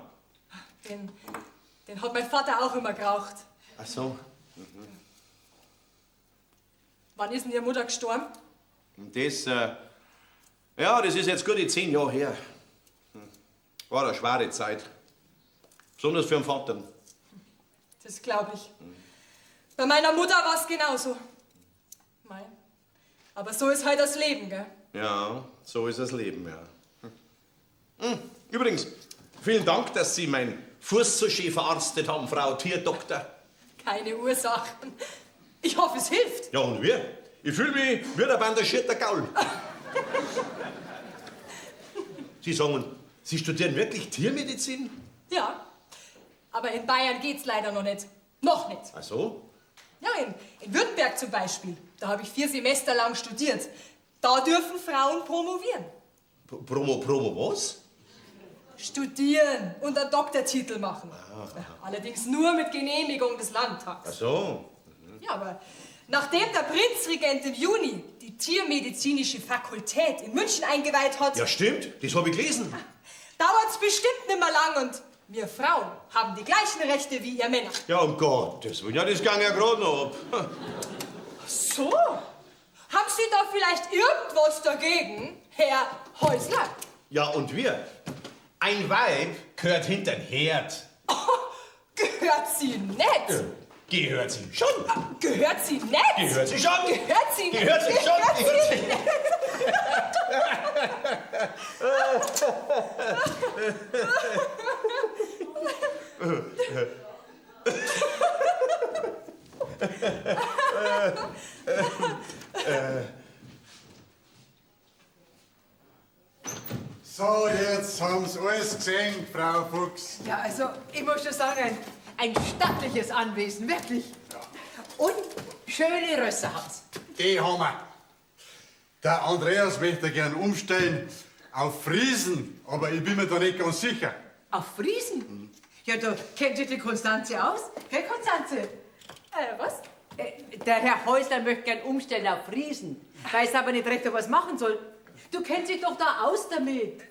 Den hat mein Vater auch immer geraucht. Ach so. Mhm. Wann ist denn Ihre Mutter gestorben? Das, ja, das ist jetzt gute 10 Jahre her. War eine schwere Zeit. Besonders für den Vater. Das glaube ich. Bei meiner Mutter war es genauso. Mei. Aber so ist halt das Leben, gell? Ja, so ist das Leben, ja. Übrigens, vielen Dank, dass Sie mein Fuß so schön verarztet haben, Frau Tierdoktor. Keine Ursache. Ich hoffe, es hilft. Ja, und wir? Ich fühle mich wie der bandagierter Gaul. Sie sagen, Sie studieren wirklich Tiermedizin? Ja, aber in Bayern geht's leider noch nicht. Noch nicht. Ach so? Ja, in Württemberg zum Beispiel. Da habe ich 4 Semester lang studiert. Da dürfen Frauen promovieren. Promo was? Studieren und einen Doktortitel machen. Allerdings nur mit Genehmigung des Landtags. Ach so. Ja, aber nachdem der Prinzregent im Juni die Tiermedizinische Fakultät in München eingeweiht hat, Ja, stimmt. Das habe ich gelesen. dauert's bestimmt nimmer lang und wir Frauen haben die gleichen Rechte wie ihr Männer. Ja, um Gottes Willen. Ja, das ging ja gerade noch ab. So? Haben Sie da vielleicht irgendwas dagegen, Herr Häusler? Ja, und wir? Ein Weib gehört hinter den Herd. Gehört sie nicht? Gehört sie schon. Gehört sie nicht? Gehört sie schon. Gehört sie nicht? Gehört sie schon. Gehört sie Gehört sie nicht? So, jetzt haben Sie alles gesehen, Frau Fuchs. Ja, also, ich muss schon sagen, ein stattliches Anwesen, wirklich. Und schöne Rösser haben sie. Die haben wir. Der Andreas möchte gern umstellen auf Friesen, aber ich bin mir da nicht ganz sicher. Auf Friesen? Ja, da kennt sich die Konstanze aus. Gell, Konstanze? Was? Der Herr Häusler möchte gern umstellen auf Friesen, weiß aber nicht recht, ob er was machen soll. Du kennst dich doch da aus damit.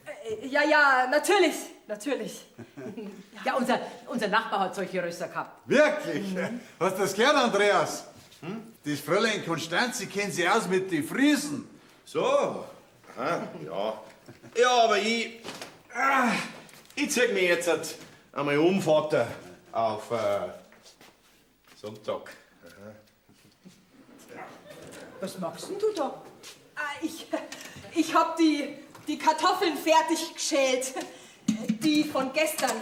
Ja, ja, natürlich, natürlich. Ja, unser Nachbar hat solche Rösser gehabt. Wirklich? Hast du das gern, Andreas? Das Fräulein Konstanze kennt sich aus mit den Friesen. So. Aha, ja. Ja, aber ich. Ich zieh mich jetzt halt einmal um, Vater, auf Sonntag. Was machst denn du da? Ah, ich hab die Kartoffeln fertig geschält. Die von gestern.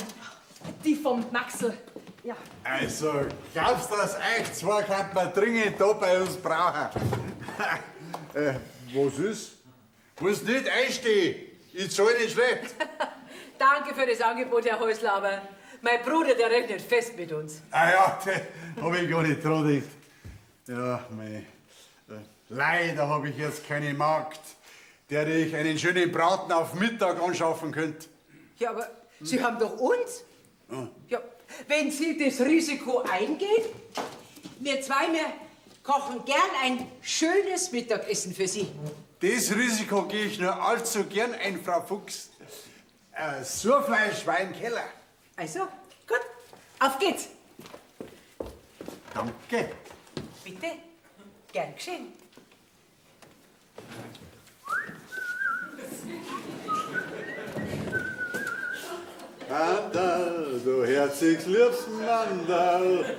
Die vom Maxl. Ja. Also, glaubst du, dass euch zwei könnte man dringend da bei uns brauchen? Was ist? Muss nicht einstehen. Ich zahl nicht schlecht. Danke für das Angebot, Herr Häusler, aber mein Bruder, der rechnet fest mit uns. Ah ja, da hab ich gar nicht dran gedacht. Ja, mei. Leider hab ich jetzt keine Magd, der ich einen schönen Braten auf Mittag anschaffen könnte. Ja, aber Sie haben doch uns. Ja, wenn Sie das Risiko eingehen, wir zwei, wir kochen gern ein schönes Mittagessen für Sie. Das Risiko gehe ich nur allzu gern ein, Frau Fuchs. Surfleisch war im Keller. Also, gut, auf geht's. Danke. Bitte, gern geschehen. Anderl, du herzigs liebst Mandal,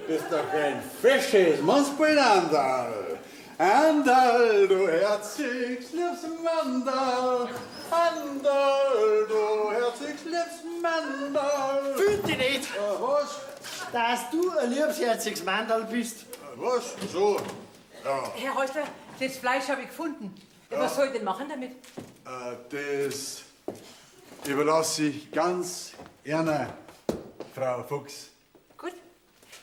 bist doch ein fesches Mannsbein, Anderl. Anderl, du herzigs liebst Mandal, Anderl, du herzigs liebst Mandal. Fühlt dich nicht, Was? dass du ein liebsherziges Mandal bist. Was? So? Ja. Herr Häusler, das Fleisch habe ich gefunden. Was soll ich denn machen damit? Das überlasse ich ganz Ihnen, Frau Fuchs. Gut,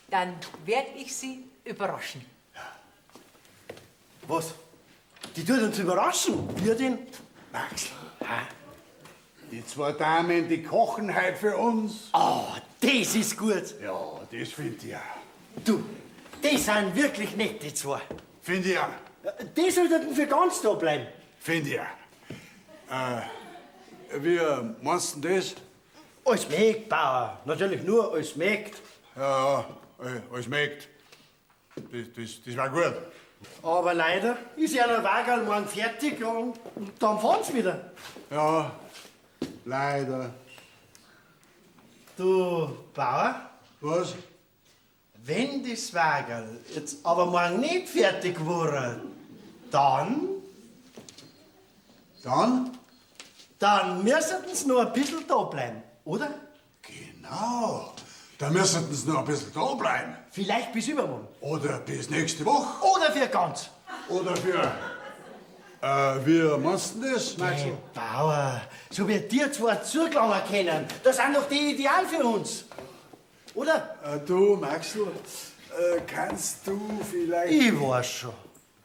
dann werde ich Sie überraschen. Was? Die tut uns überraschen. Wir denn? Maxl, die zwei Damen, die kochen heute für uns. Oh, das ist gut. Ja, das find ich auch. Du, die sind wirklich nett, die zwei. Find ich auch. Die sollten für ganz da bleiben. Find ich auch. Wie meinst du denn das? Als Mägd, Bauer. Natürlich nur als Mägd. Ja, ja, als Mägd. Das war gut. Aber leider ist ja der Wagerl morgen fertig und dann fahren sie wieder. Ja, leider. Du, Bauer? Was? Wenn das Wagerl jetzt aber morgen nicht fertig wurde, dann? Dann? Dann müssten sie noch ein bisschen da bleiben, oder? Genau. Da müssten sie noch ein bisschen da bleiben. Vielleicht bis übermorgen. Oder bis nächste Woche. Oder für ganz. Oder für... Wie meinst du das, Maxl? Hey, Bauer, so wie dir zwei zugelangen können, das sind doch die ideal für uns. Oder? Du, Maxl, kannst du vielleicht... Ich weiß schon.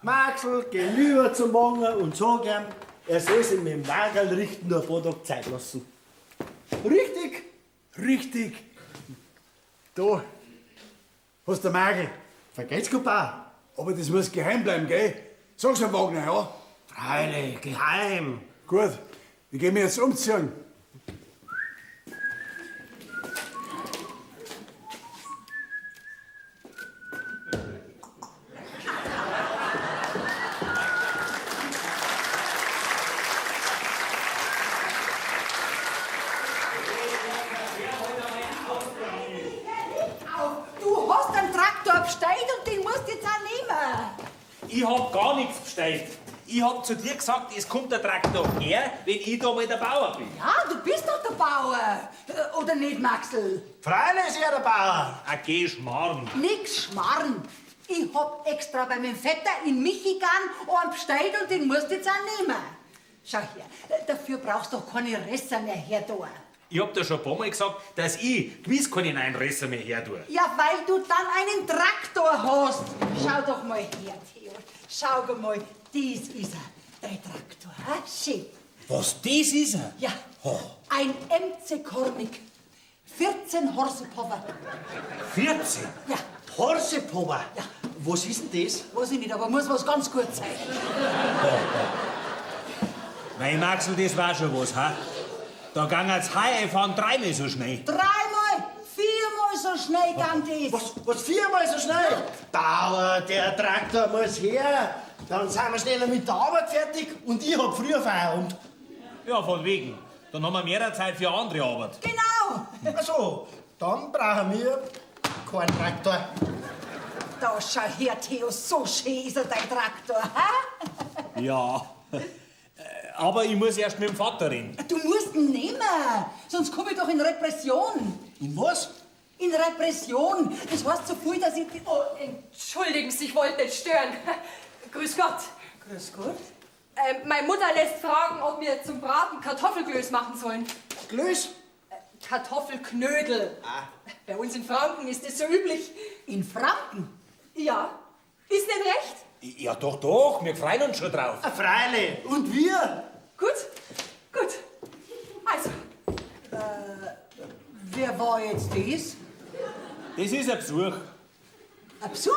Maxl, geh lieber zum Wanger und sag ihm, er soll sich mit dem Wagerl richten und ein paar Tage Zeit lassen. Richtig? Richtig. Da hast du Magel. Vergelt's gut, Bauer. Aber das muss geheim bleiben, gell? Sag's dem Wagner, ja? Freilich, geheim. Gut, ich geh mir jetzt umziehen. Du hast einen Traktor bestellt und den musst du jetzt auch nehmen. Ich hab gar nichts bestellt. Ich hab zu dir gesagt, es kommt der Traktor her, wenn ich da mal der Bauer bin. Ja, du bist doch der Bauer. Oder nicht, Maxl? Freilich ist er der Bauer. Ah, geh schmarrn. Nix schmarrn. Ich hab extra bei meinem Vetter in Michigan einen bestellt und den musst du jetzt auch nehmen. Schau her, dafür brauchst du doch keine Resser mehr her da. Ich hab dir schon ein paar Mal gesagt, dass ich gewiss keine neuen Resser mehr her tue. Ja, weil du dann einen Traktor hast. Schau doch mal her, Theo. Schau doch mal, dies ist er, dein Traktor. Ha? Schön. Was, das ist er? Ja, ein MC Kornig. 14 Horsepower. 14? Ja. Horsepower? Ja. Was ist denn das? Weiß ich nicht, aber muss was ganz gut sein. Mein Maxl, das war schon was, ha? Da gangen's heuer fahren dreimal so schnell. Dreimal, viermal so schnell gang das. Was, viermal so schnell? Bauer, der Traktor muss her. Dann sind wir schneller mit der Arbeit fertig und ich hab früher Feierabend. Ja, von wegen. Dann haben wir mehr Zeit für andere Arbeit. Genau. Ach so, dann brauchen wir keinen Traktor. Da schau her, Theo, so schön ist er, dein Traktor. Ha? Ja. Aber ich muss erst mit dem Vater reden. Du musst ihn nehmen, sonst komme ich doch in Repression. In was? In Repression. Das heißt so viel, dass ich... Oh, entschuldigen Sie, ich wollte nicht stören. Grüß Gott. Grüß Gott. Meine Mutter lässt fragen, ob wir zum Braten Kartoffelklöß machen sollen. Klöß? Kartoffelknödel. Ah. Bei uns in Franken ist das so üblich. In Franken? Ja. Ist nicht recht? Ja, doch, doch. Wir freuen uns schon drauf. Ah, freilich. Und wir? Gut, gut. Also. Wer war jetzt das? Das ist ein Besuch. Ein Besuch?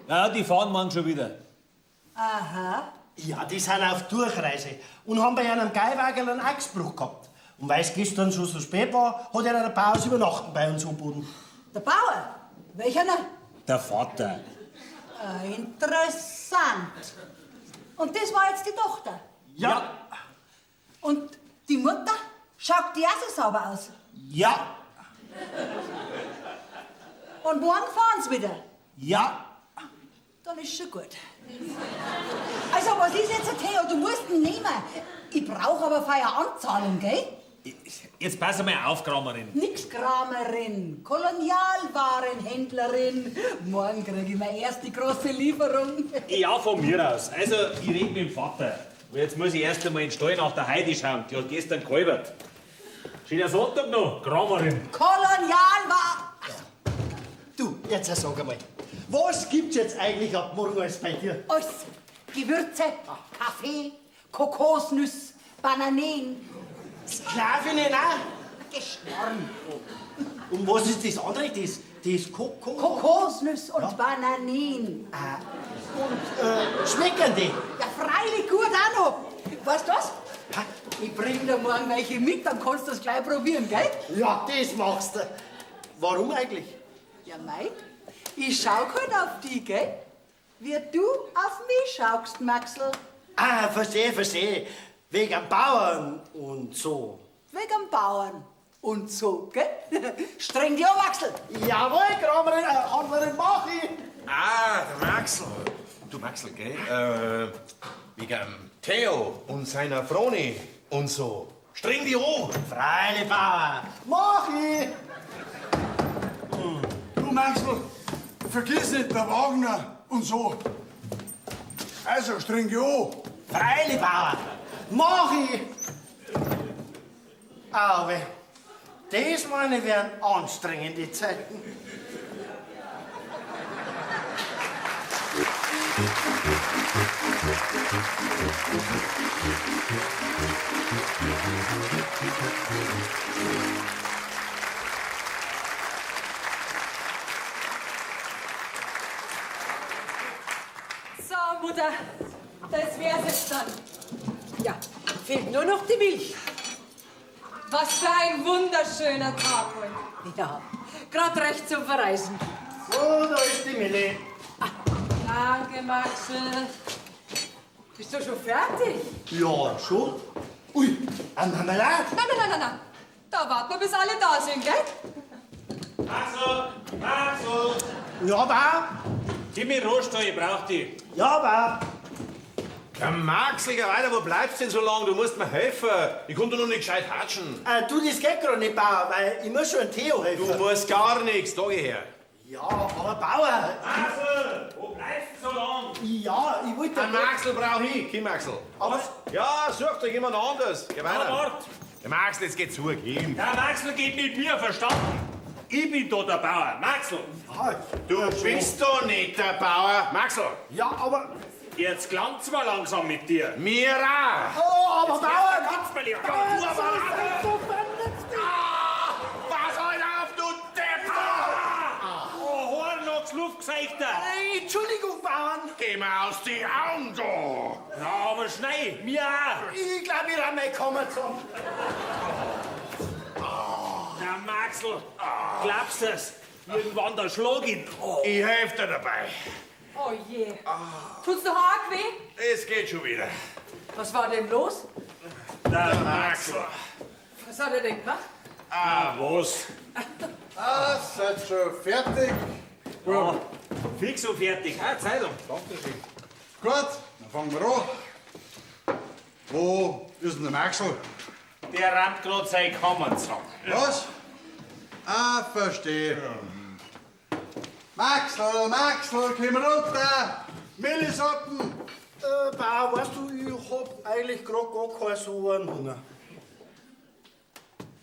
Ja, die fahren morgen schon wieder. Aha. Ja, die sind auf Durchreise und haben bei einem Geihwagen einen Achsbruch gehabt. Und weil es gestern schon so spät war, hat er eine Pause übernachten bei uns angeboten. Der Bauer? Welcher? Der Vater. Interessant. Und das war jetzt die Tochter? Ja. Und die Mutter? Schaut die auch so sauber aus? Ja. Und morgen fahren sie wieder? Ja. Dann ist schon gut. Also, was ist jetzt, Theo? Du musst ihn nehmen. Ich brauche aber feine Anzahlung, gell? Jetzt pass mal auf, Kramerin. Nix Kramerin, Kolonialwarenhändlerin. Morgen kriege ich meine erste große Lieferung. Ja, von mir aus. Also, ich rede mit dem Vater. Und jetzt muss ich erst einmal in den Stall nach der Heidi schauen. Die hat gestern gekalbert. Schöner Sonntag noch, Kramerin. Kolonialwaren... Du, jetzt sag einmal, was gibt's jetzt eigentlich ab morgen alles bei dir? Alles. Gewürze, Kaffee, Kokosnüsse, Bananen. Sklavinnen auch? Geschmarrn. Und was ist das andere? Das Koko? Kokosnüsse und ja. Bananen. Ah. Und schmecken die? Ja, freilich gut auch noch. Weißt du was? Ha? Ich bring dir morgen welche mit, dann kannst du das gleich probieren, gell? Ja, das machst du. Warum eigentlich? Ja, mei, ich schau halt auf die, gell? Wie du auf mich schaust, Maxl. Ah, verstehe, verstehe. Wegen am Bauern und so. Wegen am Bauern und so, gell? Streng dich an, Maxl. Jawohl, Kramerin, Handlerin, mach ich. Ah, der Maxl. Du, Maxl, gell? Wegen Theo und seiner Froni und so. Streng dich an. Freilich, Bauer. Mach ich. Du, Maxl, vergiss nicht, der Wagner und so. Also, streng dich an. Freilich, Bauer. Mach ich! Aber das meine wären anstrengende Zeiten. So, Mutter, das wär's jetzt dann. Ja, fehlt nur noch die Milch. Was für ein wunderschöner Tag heute. Ja, grad recht zum Verreisen. So, da ist die Mille. Danke, Maxl. Bist du schon fertig? Ja, schon. Ui, eine Marmelade. Nein, nein, nein, nein, nein. Da warten wir, bis alle da sind, gell? Maxl! Maxl! Ja, Bauer. Gib mir Rohstoff, ich brauch die. Ja, Bauer. Ja, Maxl, geh weiter, wo bleibst denn so lange? Du musst mir helfen. Ich konnte noch nicht gescheit hatschen. Du, das geht gerade nicht, Bauer, weil ich muss schon Theo helfen. Du musst gar nichts, da geh her. Ja, aber Bauer. Maxl, wo bleibst du so lang? Ja, ich wollte... Einen Maxl brauch ich. Komm, Maxl. Aber... Ja, such doch jemand anders. Geh weiter. Ja, wart. Der Maxl, jetzt geh zu, komm. Der Maxl geht mit mir, verstanden? Ich bin da der Bauer. Maxl. Ja, Du bist doch nicht der Bauer. Maxl. Ja, aber... Jetzt klangt's mal langsam mit dir. Mir auch. Oh, aber Bauer... Ganz mal, ja. Du aber... So vernünftig. Pass halt auf, du Depp! Oh, Hornochs, Luftgeseichter. Entschuldigung, Bauern. Geh mir aus die Augen, du! Na, aber schnell, mir auch. Ich glaub, ich hab meine Kammer zusammen. Na, Maxl, glaubst du's? Irgendwann da schlag ihn. Oh. Ich helf dir dabei. Oh je. Tut's noch arg weh? Es geht schon wieder. Was war denn los? Der Maxl. Was hat er denn gemacht? Ah, was? Ah, seid schon fertig? Ja, fix und fertig. Ah, Zeitung. Dankeschön. Gut, dann fangen wir an. Wo ist denn der Maxl? Der rammt grad seine Kammer zusammen. Was? Ah, verstehe. Maxl, Maxl, komm runter! Milchsuppen! Bauer, weißt du, ich hab eigentlich grad gar keinen so einen Hunger.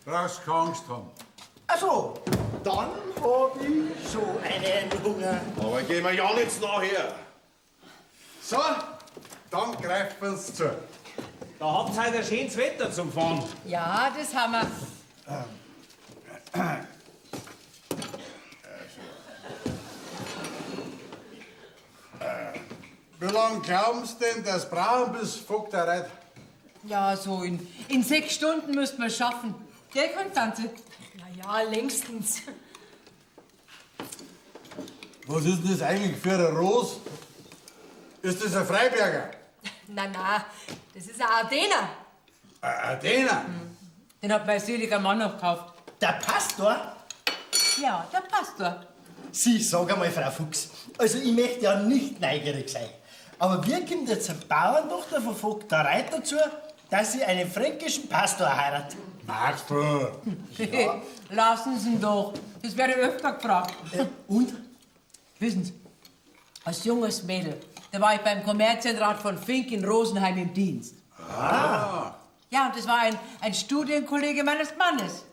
Brauchst keine Angst haben. Ach so, dann hab ich schon einen Hunger. Aber gehen wir ja nichts nachher. So, dann greifen wir's zu. Da habt ihr heute ein schönes Wetter zum Fahren. Ja, das haben wir. Wie lange glauben Sie denn, dass brauchen bis Vogtereit? Ja, so in 6 Stunden müssten wir schaffen. Gell, Konstanze? Na ja, längstens. Was ist denn das eigentlich für ein Ros? Ist das ein Freiberger? Na, na, das ist ein Ardener. Ein Ardener? Den hat mein seliger Mann noch gekauft. Der Pastor? Ja, der Pastor. Sie, sag einmal, Frau Fuchs, also ich möchte ja nicht neugierig sein, aber wie kommt jetzt eine Bauerntochter von Vogterei dazu, dass sie einen fränkischen Pastor heiratet? Maxl! Ja. Lassen Sie ihn doch. Das werde ich öfter gefragt. Und? Wissen Sie, als junges Mädel, da war ich beim Kommerzienrat von Fink in Rosenheim im Dienst. Ah. Ja, und das war ein Studienkollege meines Mannes.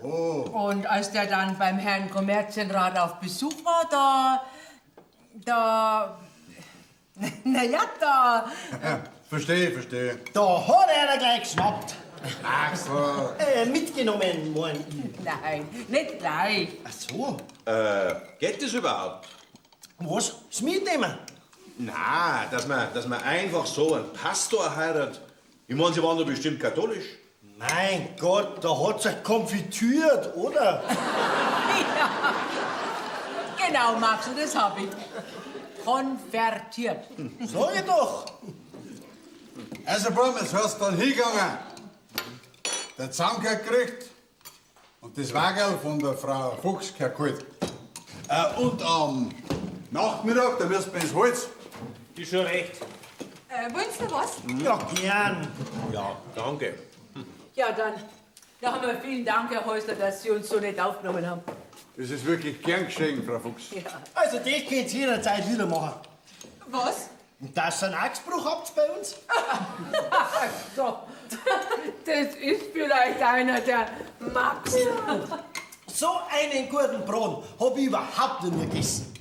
So. Und als der dann beim Herrn Kommerzienrat auf Besuch war, da, na ja, da. Verstehe, verstehe. Da hat er gleich geschnappt. Maxl. Mitgenommen, mein ich. Nein, nicht gleich. Ach so. Geht das überhaupt? Was? Das Mitnehmen? Na, dass man einfach so einen Pastor heiratet. Ich meine, Sie waren doch bestimmt katholisch. Mein Gott, da hat's ja konfitürt, oder? Ja. Genau, Maxl, das hab ich. Konvertiert. Sag ich doch. Also, Bub, jetzt hast du dann hingegangen. Der Zaun gehört gekriegt und das Wagerl von der Frau Fuchs gehört geholt. Und am Nachmittag, da müssen wir ins Holz. Ist schon recht. Wollen Sie noch was? Ja, gern. Ja, danke. Ja, dann haben wir vielen Dank, Herr Häusler, dass Sie uns so nett aufgenommen haben. Das ist wirklich gern geschehen, Frau Fuchs. Ja. Also, das könnt ihr jederzeit wieder machen. Was? Und dass ihr einen Achsbruch habt bei uns? So, das ist vielleicht einer der Max. So einen guten Braten hab ich überhaupt nicht mehr gegessen.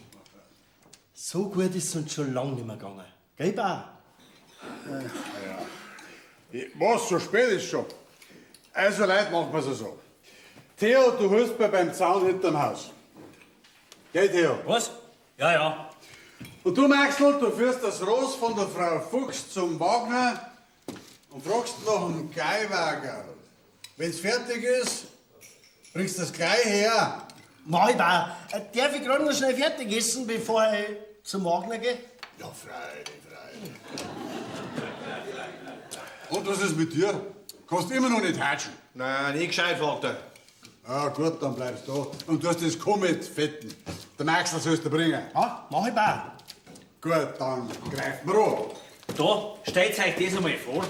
So gut ist es uns schon lange nicht mehr gegangen. Gell, Bauer? Ja. Was, so spät ist schon. Also, Leute, machen wir's so. Theo, du hilfst mir beim Zaun hinterm Haus. Gell, Theo? Was? Ja, ja. Und du, Maxl, du führst das Ross von der Frau Fuchs zum Wagner und fragst nach dem Geiwagerl. Wenn's fertig ist, bringst du das gleich her. Mach ich, Bauer. Darf ich gerade noch schnell fertig essen, bevor ich zum Wagner gehe? Ja, freilich, freilich. Und was ist mit dir? Kannst immer noch nicht hatschen. Nein, nicht gescheit, Vater. Ah, gut, dann bleibst du da. Und du hast das Kummet fetten. Der Maxl sollst du bringen. Ja, mach ich, Bauer. Gut, dann greifen wir an. Da, stellt euch das einmal vor.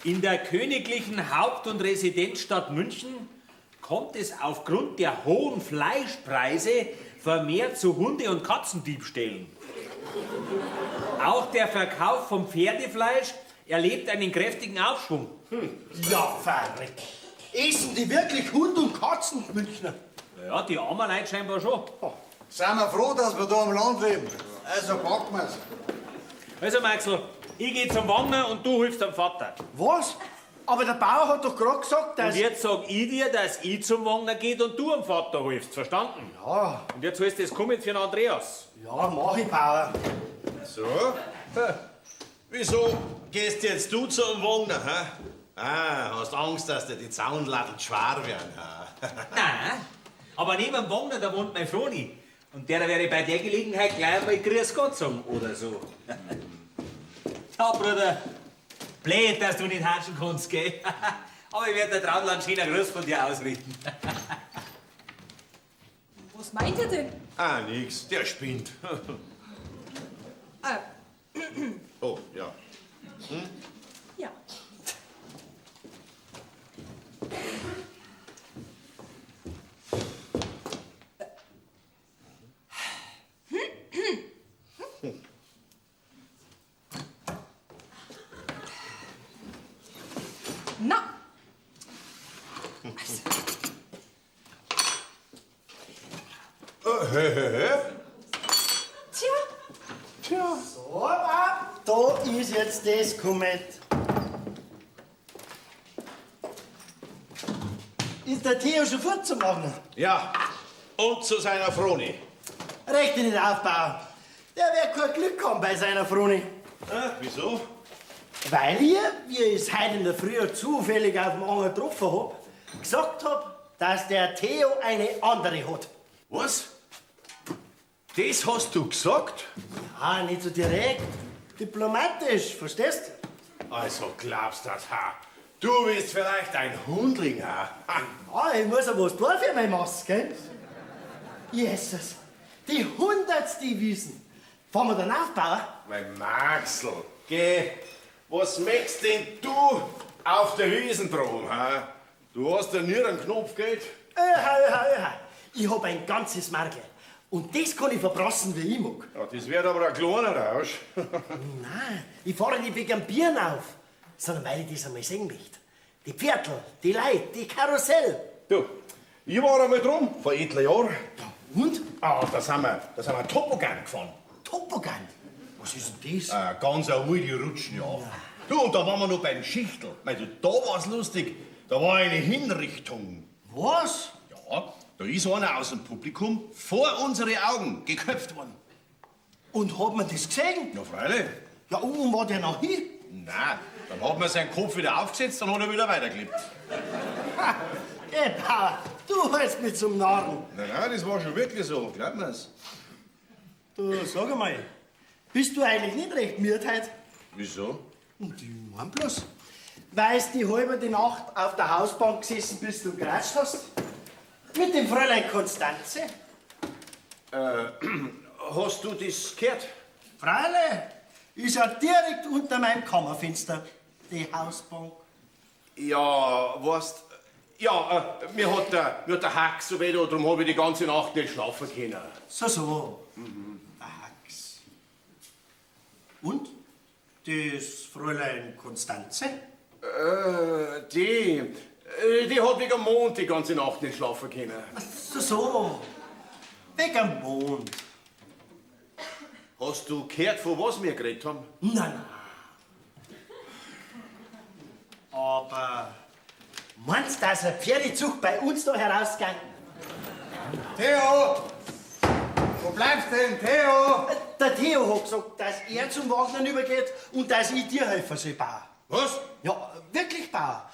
In der königlichen Haupt- und Residenzstadt München kommt es aufgrund der hohen Fleischpreise vermehrt zu Hunde- und Katzendiebstählen. Auch der Verkauf vom Pferdefleisch erlebt einen kräftigen Aufschwung. Ja, verreck. Essen die wirklich Hund und Katzen, Münchner? Ja, die armen Leute scheinbar schon. Sind wir froh, dass wir da am Land leben. Also packen wir's. Also Maxl, ich geh zum Wagner und du hilfst am Vater. Was? Aber der Bauer hat doch gerade gesagt, dass... Und jetzt sag ich dir, dass ich zum Wagner geht und du am Vater hilfst, verstanden? Ja. Und jetzt holst du das Kummet für den Andreas. Ja, mach ich, Bauer. So? Wieso gehst jetzt du zum Wagner, hä? Ah, hast Angst, dass dir die Zaunladeln schwer werden, hä? Nein, aber neben dem Wagner, da wohnt mein Froni. Und der werde ich bei der Gelegenheit gleich einmal Grüß Gott sagen oder so. Ja, Bruder, blöd, dass du nicht hatschen kannst, gell? Aber ich werde der Traudl einen schönen Gruß von dir ausrichten. Was meint er denn? Ah, nix, der spinnt. Ah. Oh, ja. Hm? Ja. Na. Also. Hä, hä, hä? Tja. Tja. So, da ist jetzt das Kummet. Ist der Theo schon fort zum Wagner? Ja, und zu seiner Froni. Recht dich nicht auf, Bauer. Der wird kein Glück haben bei seiner Froni. Wieso? Weil ich, wie ich es heute in der Früh zufällig auf dem Anger getroffen hab, gesagt hab, dass der Theo eine andere hat. Was? Das hast du gesagt? Ja, nicht so direkt. Diplomatisch, verstehst? Also glaubst das, ha? Du bist vielleicht ein Hundling, ha? Ja, ich muss ja was tun für meine Maske, gell? Jesus, die 100. Wiesen. Fahren wir dann auf, Bauer? Mein Maxl, geh, was möchtest denn du auf der Wiesen drum, ha? Du hast ja nie einen Knopf, gell? Öha, öha, öha. Ich hab ein ganzes Markel. Und das kann ich verbrassen, wie ich mag. Ja, das wird aber ein kleiner Rausch. Nein, ich fahre nicht wegen dem Bieren auf, sondern weil ich das einmal sehen möchte. Die Pferdl, die Leute, die Karussell. Du, ich war einmal drum, vor etlichen Jahren. Ja, und? Ah, da sind wir Topogan gefahren. Topogan? Was ist denn das? Ganz eine alte Rutschen, ja. Du, und da waren wir noch beim Schichtel. Mei, du, da war's lustig. Da war eine Hinrichtung. Was? Ja, da ist einer aus dem Publikum vor unsere Augen geköpft worden. Und hat man das gesehen? Ja, freilich. Ja, und war der noch hin? Nein, dann hat man seinen Kopf wieder aufgesetzt, dann hat er wieder weitergelebt. Ha, geh, Bauer, du hältst mich zum Narren. Nein, nein, das war schon wirklich so, glaub mir's. Du, sag einmal, bist du eigentlich nicht recht müde heute? Wieso? Und ich mein bloß, weil du die halbe die Nacht auf der Hausbank gesessen bist und geratscht hast. Mit dem Fräulein Konstanze. Hast du das gehört? Freilich, ist ja direkt unter meinem Kammerfenster, die Hausbank. Ja, weißt, ja, mir hat der Hack so weh, darum hab ich die ganze Nacht nicht schlafen können. So, so. Mhm. Der Hacks. Und? Das Fräulein Konstanze? Die hat wegen dem Mond die ganze Nacht nicht schlafen können. So, so. Wegen dem Mond. Hast du gehört, von was wir geredet haben? Nein, nein. Aber meinst du, dass ein Pferdezucht bei uns da herausgegangen? Theo! Wo bleibst denn, Theo? Der Theo hat gesagt, dass er zum Wagner übergeht und dass ich dir helfen soll, Bauer. Was? Ja, wirklich, Bauer.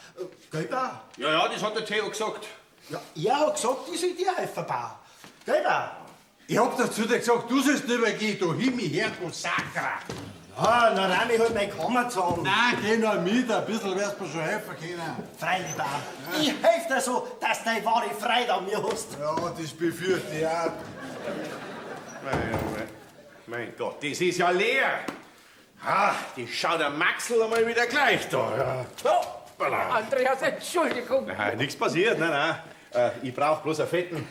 Gell, Bauer? Ja, ja, das hat der Theo gesagt. Ja, er hat gesagt, ich soll dir helfen, Bauer. Gell, Bauer? Ich hab doch zu dir gesagt, du sollst übergehen, du Himmel, her, du Sakra. Ja, dann räum ich halt meine Kammer zusammen. Nein, geh noch mit, ein bisschen wirst du mir schon helfen können. Freilich, Bauer. Ich helf dir so, dass du deine wahre Freude an mir hast. Ja, das befürchte ich auch. Mein Gott, das ist ja leer. Ah, die schaut der Maxl einmal wieder gleich da. Ja. Hoppala. Andreas, Entschuldigung. Nein, nichts passiert, nein, nein. Ich brauch bloß einen Fetten.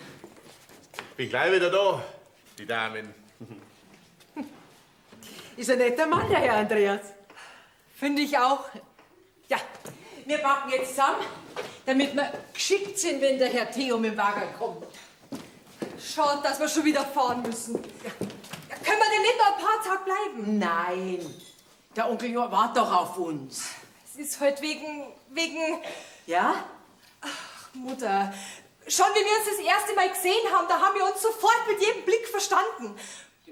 Bin gleich wieder da, die Damen. Ist ein netter Mann, der Herr Andreas. Finde ich auch. Ja, wir packen jetzt zusammen, damit wir geschickt sind, wenn der Herr Theo mit dem Wagen kommt. Schade, dass wir schon wieder fahren müssen. Ja, können wir denn nicht noch ein paar Tage bleiben? Nein, der Onkel Jo wartet doch auf uns. Es ist halt wegen... Ja? Ach, Mutter, schon wie wir uns das erste Mal gesehen haben, da haben wir uns sofort mit jedem Blick verstanden.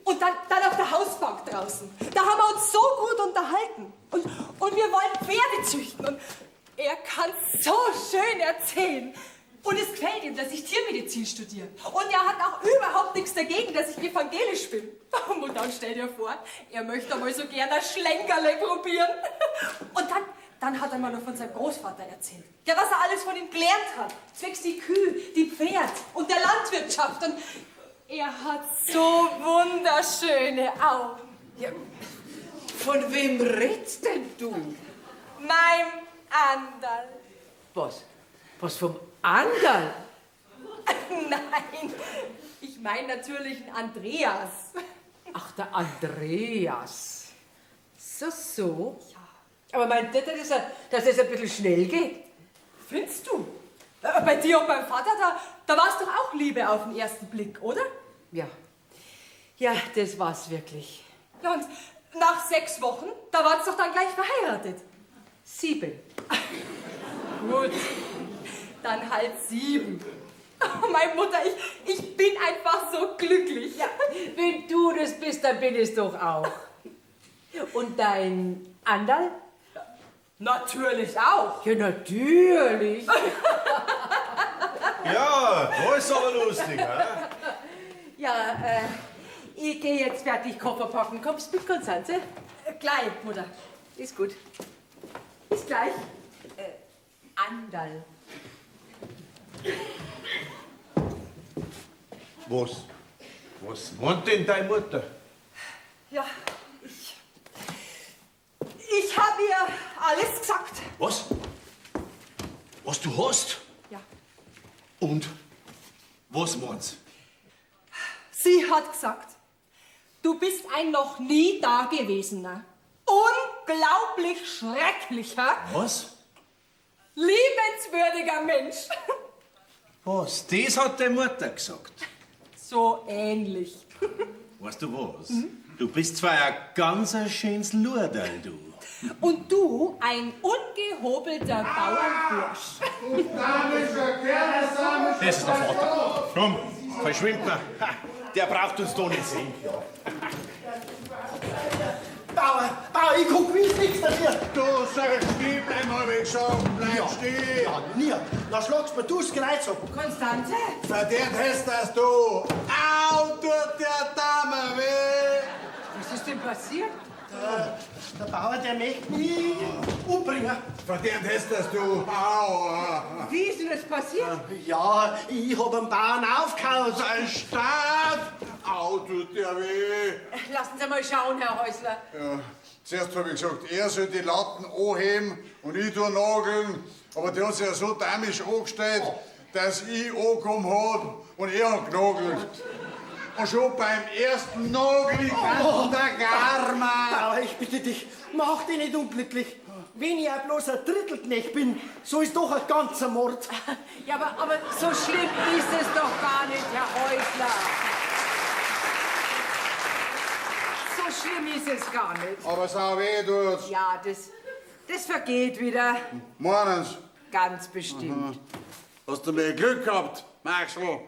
Und dann auf der Hausbank draußen. Da haben wir uns so gut unterhalten. Und wir wollen Pferde züchten. Und er kann so schön erzählen. Und es gefällt ihm, dass ich Tiermedizin studiere. Und er hat auch überhaupt nichts dagegen, dass ich evangelisch bin. Und dann stell dir vor, er möchte einmal so gerne ein Schlenkerle probieren. Und dann hat er mir noch von seinem Großvater erzählt. Ja, was er alles von ihm gelernt hat. Zwecks die Kühe, die Pferd und der Landwirtschaft. Und er hat so wunderschöne Augen. Ja, von wem redst denn du? Meinem Anderl. Was? Was vom Anderl? Nein, ich meine natürlich den Andreas. Ach, der Andreas. So, so. Ja. Aber meint nicht, dass es ein bisschen schnell geht? Findest du? Bei dir und beim Vater, da war's doch auch Liebe auf den ersten Blick, oder? Ja. Ja, das war's wirklich. Ja, und nach 6 Wochen, da war's doch dann gleich verheiratet. 7. Gut, dann halt 7. Oh, meine Mutter, ich bin einfach so glücklich. Ja, wenn du das bist, dann bin ich's doch auch. Und dein Anderl? Natürlich auch. Ja, natürlich. Ja, das ist aber lustig, hä? Ja, ich gehe jetzt fertig Koffer packen. Kommst mit, Konstanze? Gleich, Mutter. Ist gut. Bis gleich. Anderl. Was? Was meint denn deine Mutter? Ja, ich hab ihr alles gesagt. Was? Was du hast? Ja. Und was meinst? Sie hat gesagt, du bist ein noch nie Dagewesener, unglaublich schrecklicher. Was? Liebenswürdiger Mensch. Was? Das hat deine Mutter gesagt? So ähnlich. Weißt du was? Mhm. Du bist zwar ein ganz schönes Lurderl, du. Und du, ein ungehobelter Bauernbursch. Das ist der Vater. Komm, verschwimmt mal. Der braucht uns doch nicht sehen. Bauer, Bauer, ich guck wie nichts dafür. Du sollst stehen bleiben, hab ich gesagt. Bleib stehen. Ja, nie. Dann schlagst mir du das Kreuz ab. Konstanze? Verdient hast das du. Au, tut der Dame weh. Was ist denn passiert? Der Bauer, der möchte mich umbringen. Verdient hast das du. Au. Wie ist denn das passiert? Ja, ich hab einen Bauern aufgehauen. Sein Staat. Au, tut der weh. Lassen Sie mal schauen, Herr Häusler. Ja, zuerst hab ich gesagt, er soll die Latten anheben und ich tu nageln. Aber der hat sich ja so dämlich angestellt, dass ich angekommen hab und er hat genagelt. Und schon beim ersten Nagel kann der Garma. Bauer, ich bitte dich, mach dich nicht unglücklich. Wenn ich auch bloß ein Drittelknecht bin, so ist doch ein ganzer Mord. Ja, aber so schlimm ist es doch gar nicht, Herr Häusler. So schlimm ist es gar nicht. Aber sau weh tut's. Ja, das vergeht wieder. Meinen Sie? Ganz bestimmt. Mhm. Hast du mehr Glück gehabt, Maxl?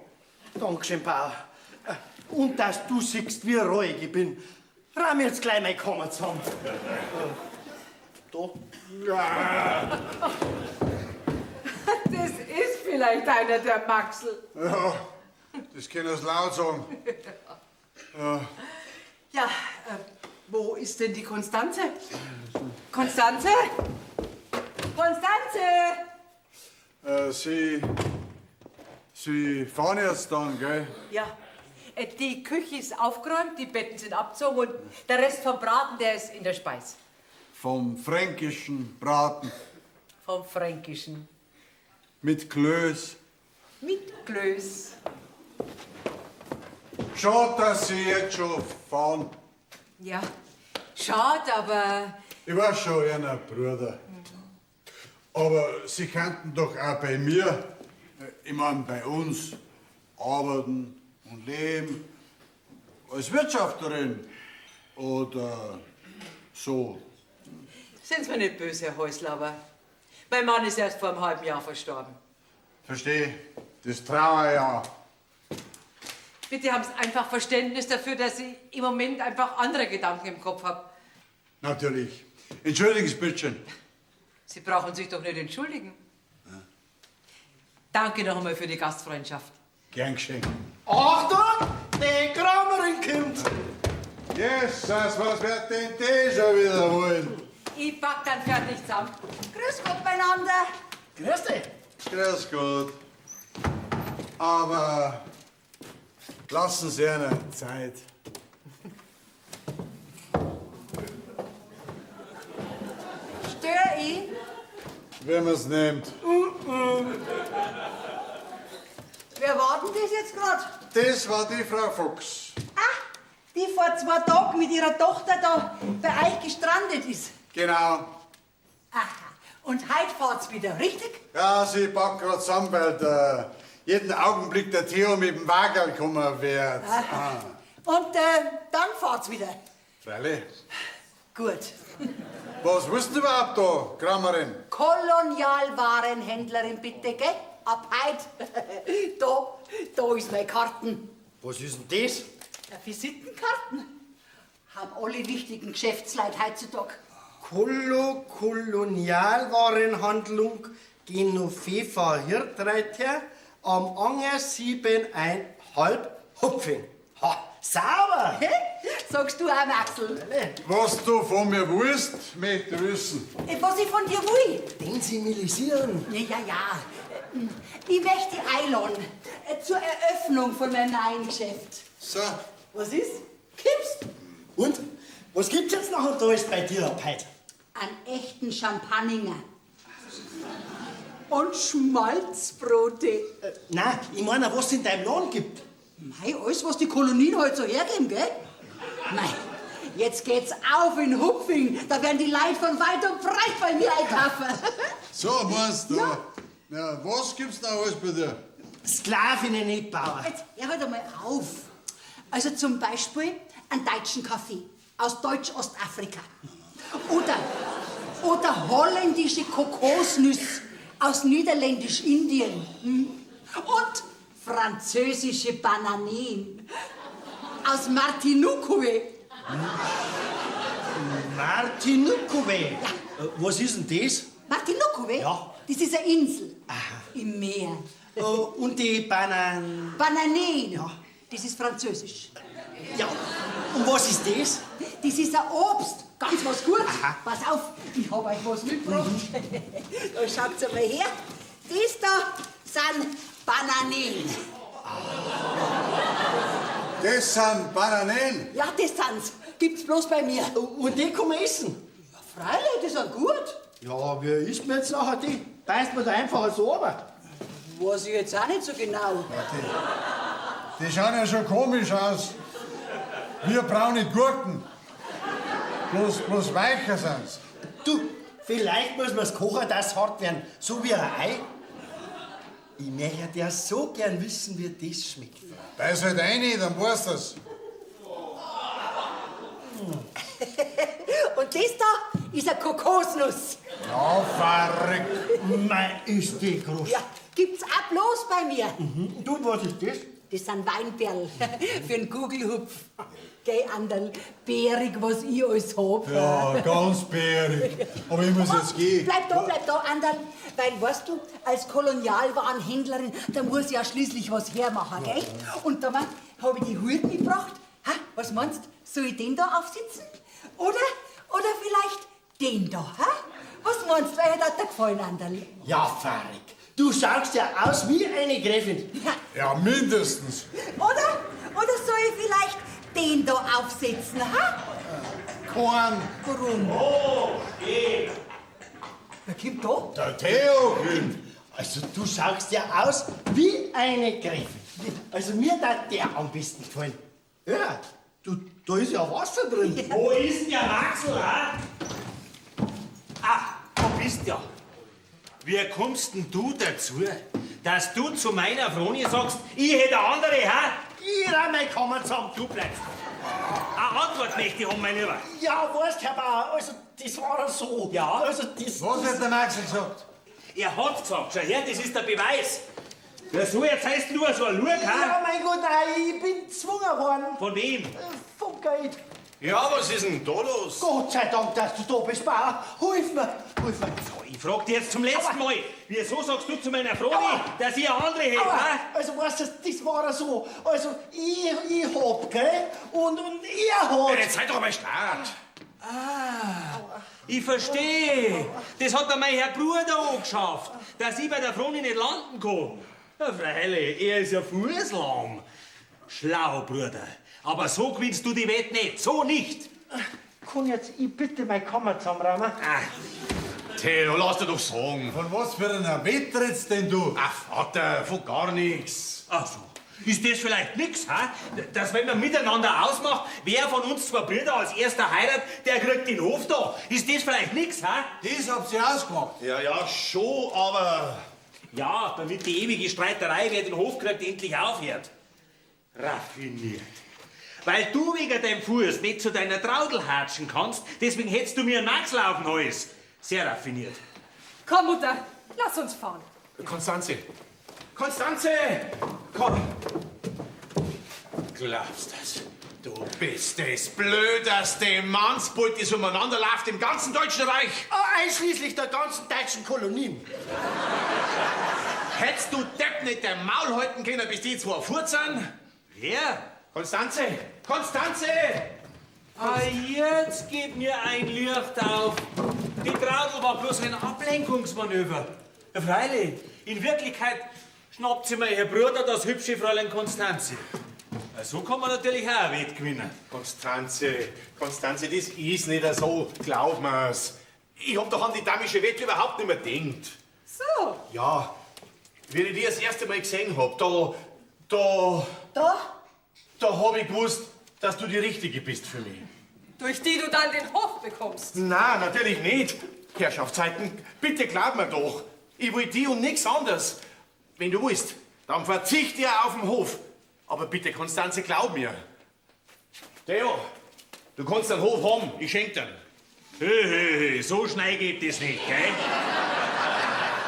Dankeschön, Bauer. Und dass du siehst, wie ruhig ich bin. Rahm jetzt gleich meine Kammer zusammen. Da. Ja. Das ist vielleicht einer der Maxl. Ja, das können sie laut sagen. Ja. Ja, wo ist denn die Konstanze? Konstanze? Konstanze! Sie fahren jetzt dann, gell? Ja, die Küche ist aufgeräumt, die Betten sind abgezogen und der Rest vom Braten, der ist in der Speis. Vom fränkischen Braten. Vom fränkischen. Mit Klöß. Mit Klöß. Schade, dass Sie jetzt schon fahren. Ja, schade, aber... Ich war schon Ihr Bruder. Aber Sie könnten doch auch bei mir, ich meine bei uns, arbeiten und leben. Als Wirtschafterin oder so. Sind Sie mir nicht böse, Herr Häusler, aber mein Mann ist erst vor einem halben Jahr verstorben. Verstehe, das Trauerjahr. Bitte haben Sie einfach Verständnis dafür, dass ich im Moment einfach andere Gedanken im Kopf habe. Natürlich. Entschuldigen Sie bitte. Sie brauchen sich doch nicht entschuldigen. Ja. Danke noch einmal für die Gastfreundschaft. Gern geschehen. Achtung, die Kramerin kommt. Jesus, was wird denn die schon wieder wollen? Ich pack dann fertig zusammen. Grüß Gott beieinander. Grüß dich. Grüß Gott. Aber lassen Sie eine Zeit. Stör ich? Wenn man's nimmt. Wer war denn das jetzt grad? Das war die Frau Fuchs. Ah, die vor 2 Tagen mit ihrer Tochter da bei euch gestrandet ist. Genau. Aha. Und heute fahrt's wieder, richtig? Ja, sie packt grad zusammen, weil jeden Augenblick der Theo mit dem Wagen kommen wird. Ah. Und dann fahrt's wieder. Freilich. Gut. Was willst du überhaupt da, Kramerin? Kolonialwarenhändlerin, bitte, gell? Ab heute. Da ist meine Karten. Was ist denn das? Ja, Visitenkarten. Haben alle wichtigen Geschäftsleute heutzutage. Kolonialwarenhandlung Genoveva Hirtreiter am Anger 7,5 Hupfing. Ha, sauber! Hä? Sagst du auch, Maxl? Was du von mir willst, möchte ich wissen. Was ich von dir will? Den zivilisieren. Ja, ja. Ich möchte einladen zur Eröffnung von meinem neuen Geschäft. So. Was ist? Gibt's? Und? Was gibt's jetzt noch und da ist bei dir ab heute? Einen echten Champagner. Und Schmalzbrote. Nein, ich meine, was es in deinem Laden gibt. Mei, alles, was die Kolonien heute so hergeben, gell? Mei, jetzt geht's auf in Hupfing. Da werden die Leute von weit und breit bei mir einkaufen. So, meinst du? Ja. Na, was gibt's da alles bei dir? Sklavinnen nicht, Bauer. Jetzt hör halt einmal auf. Also zum Beispiel einen deutschen Kaffee aus Deutsch-Ostafrika. Oder holländische Kokosnüsse aus Niederländisch-Indien. Und französische Bananen aus Martinukuwe. Martinukuwe? Ja. Was ist denn das? Martinukuwe? Ja. Das ist eine Insel. Aha. Im Meer. Und die Bananen? Bananen. Ja. Das ist französisch. Ja. Und was ist das? Das ist ein Obst. Ganz was Gutes. Aha. Pass auf, ich hab euch was mitgebracht. Da schaut's einmal her. Das da sind Bananen. Das sind Bananen? Ja, das sind's. Gibt's bloß bei mir. Und die kann man essen? Ja, freilich, die sind gut. Ja, wie isst man jetzt nachher die? Beißt man da einfach so runter? Weiß ich jetzt auch nicht so genau. Ja, die schauen ja schon komisch aus. Wie braune Gurken. Bloß weicher sind's. Du, vielleicht muss man's kochen, dass hart werden. So wie ein Ei. Ich möchte ja so gern wissen, wie das schmeckt. Beiß halt rein, dann weißt du's. Und das da ist eine Kokosnuss. Ja, verrückt. Mei, ist die groß. Ja, gibt's auch bloß bei mir. Mhm. Du, was ist das? Das sind Weinperlen für den Gugelhupf. Gell, Anderl, bärig, was ich alles hab. Ja, ganz bärig. Aber ich muss jetzt gehen. Bleib da, Anderl. Weil, weißt du, als Kolonialwarenhändlerin, da muss ich ja schließlich was hermachen, gell? Und da habe ich die Hut mitgebracht. Ha, was meinst du? Soll ich den da aufsitzen? Oder vielleicht den da, ha? Was meinst du, welcher hat dir gefallen, Anderl? Ja, verrückt. Du schaust ja aus wie eine Gräfin. Ja, Ja, mindestens. oder soll ich vielleicht den da aufsetzen, ha? Korn. Warum? Oh, eh. Wer kommt da? Der Theo kommt. Also, du schaust ja aus wie eine Gräfin. Also, mir hat der am besten gefallen. Ja, du, da ist ja Wasser drin. Ja. Wo ist denn der Maxl, ha? Ah, da bist ja. Wie kommst denn du dazu, dass du zu meiner Froni sagst, ich hätte eine andere, ha? Ich räum meine Kammer zusammen. Du bleibst. Eine Antwort möchte ich haben, mein Lieber. Ja, weißt, Herr Bauer, also, das war ja so. Ja. Also, das, Was hat der Maxl gesagt? Er hat gesagt, schau her, das ist der Beweis. Ja, so, jetzt heißt nur so ein Lug, ha? Ja, mein Gott, nein, ich bin gezwungen worden. Von wem? Vom Geld. Ja, was ist denn da los? Gott sei Dank, dass du da bist, Bauer. Hilf mir, hilf mir. So, ich frag dich jetzt zum letzten Mal. Wieso sagst du zu meiner Froni, dass ich eine andere hätte, Aua, ha? also, weißt du, das war ja so. Also, ich hab, gell? Und er hat. Jetzt sei doch mal stark. Ah, ich verstehe. Das hat mir mein Herr Bruder angeschafft, dass ich bei der Froni nicht landen kann. Ja, freilich, er ist ja fußlahm. Schlau, Bruder. Aber so gewinnst du die Wette nicht. So nicht. Kann jetzt ich bitte meine Kammer zusammenräumen? Ah, Theo, lass dir doch sagen. Von was für einer Wette redst denn du? Ach, Vater, von gar nichts. ach so. Ist das vielleicht nix, ha? Dass wenn man miteinander ausmacht, wer von uns zwei Brüder als erster heiratet, der kriegt den Hof da. Ist das vielleicht nix, ha? Das habt ihr ausgemacht. Ja, ja, schon, aber... Ja, damit die ewige Streiterei, wer den Hof kriegt, endlich aufhört. Raffiniert. Weil du wegen deinem Fuß nicht zu deiner Traudel hatschen kannst, deswegen hättest du mir einen Maxl auf den Hals. Sehr raffiniert. Komm, Mutter, lass uns fahren. Konstanze! Konstanze! Komm! Glaubst das? Du bist das blödeste Mannsbult, das umeinander läuft im ganzen Deutschen Reich! Ah, einschließlich der ganzen deutschen Kolonien. Hättest du Depp nicht dein Maul halten können, bis die zwei fort sind? Wer? Konstanze! Konstanze! Ah, jetzt geht mir ein Licht auf. Die Traudel war bloß ein Ablenkungsmanöver. Ja, freilich, in Wirklichkeit schnappt sie mir ihr Bruder das hübsche Fräulein Konstanze. Ja, so kann man natürlich auch ein Wett gewinnen. Konstanze, Konstanze, das ist nicht so, glaub mir's. Ich hab doch an die damische Wette überhaupt nicht mehr gedacht. So, Ja, wie ich dich das erste Mal gesehen hab, da hab ich gewusst, dass du die Richtige bist für mich. durch die du dann den Hof bekommst. Na, natürlich nicht. Herrschaftszeiten, bitte glaub mir doch. Ich will die und nichts anderes. Wenn du willst, dann verzichte ich auf den Hof. Aber bitte, Konstanze, glaub mir. Theo, du kannst den Hof haben, ich schenk dir. Hö, hö, hö, so schnell geht das nicht, gell?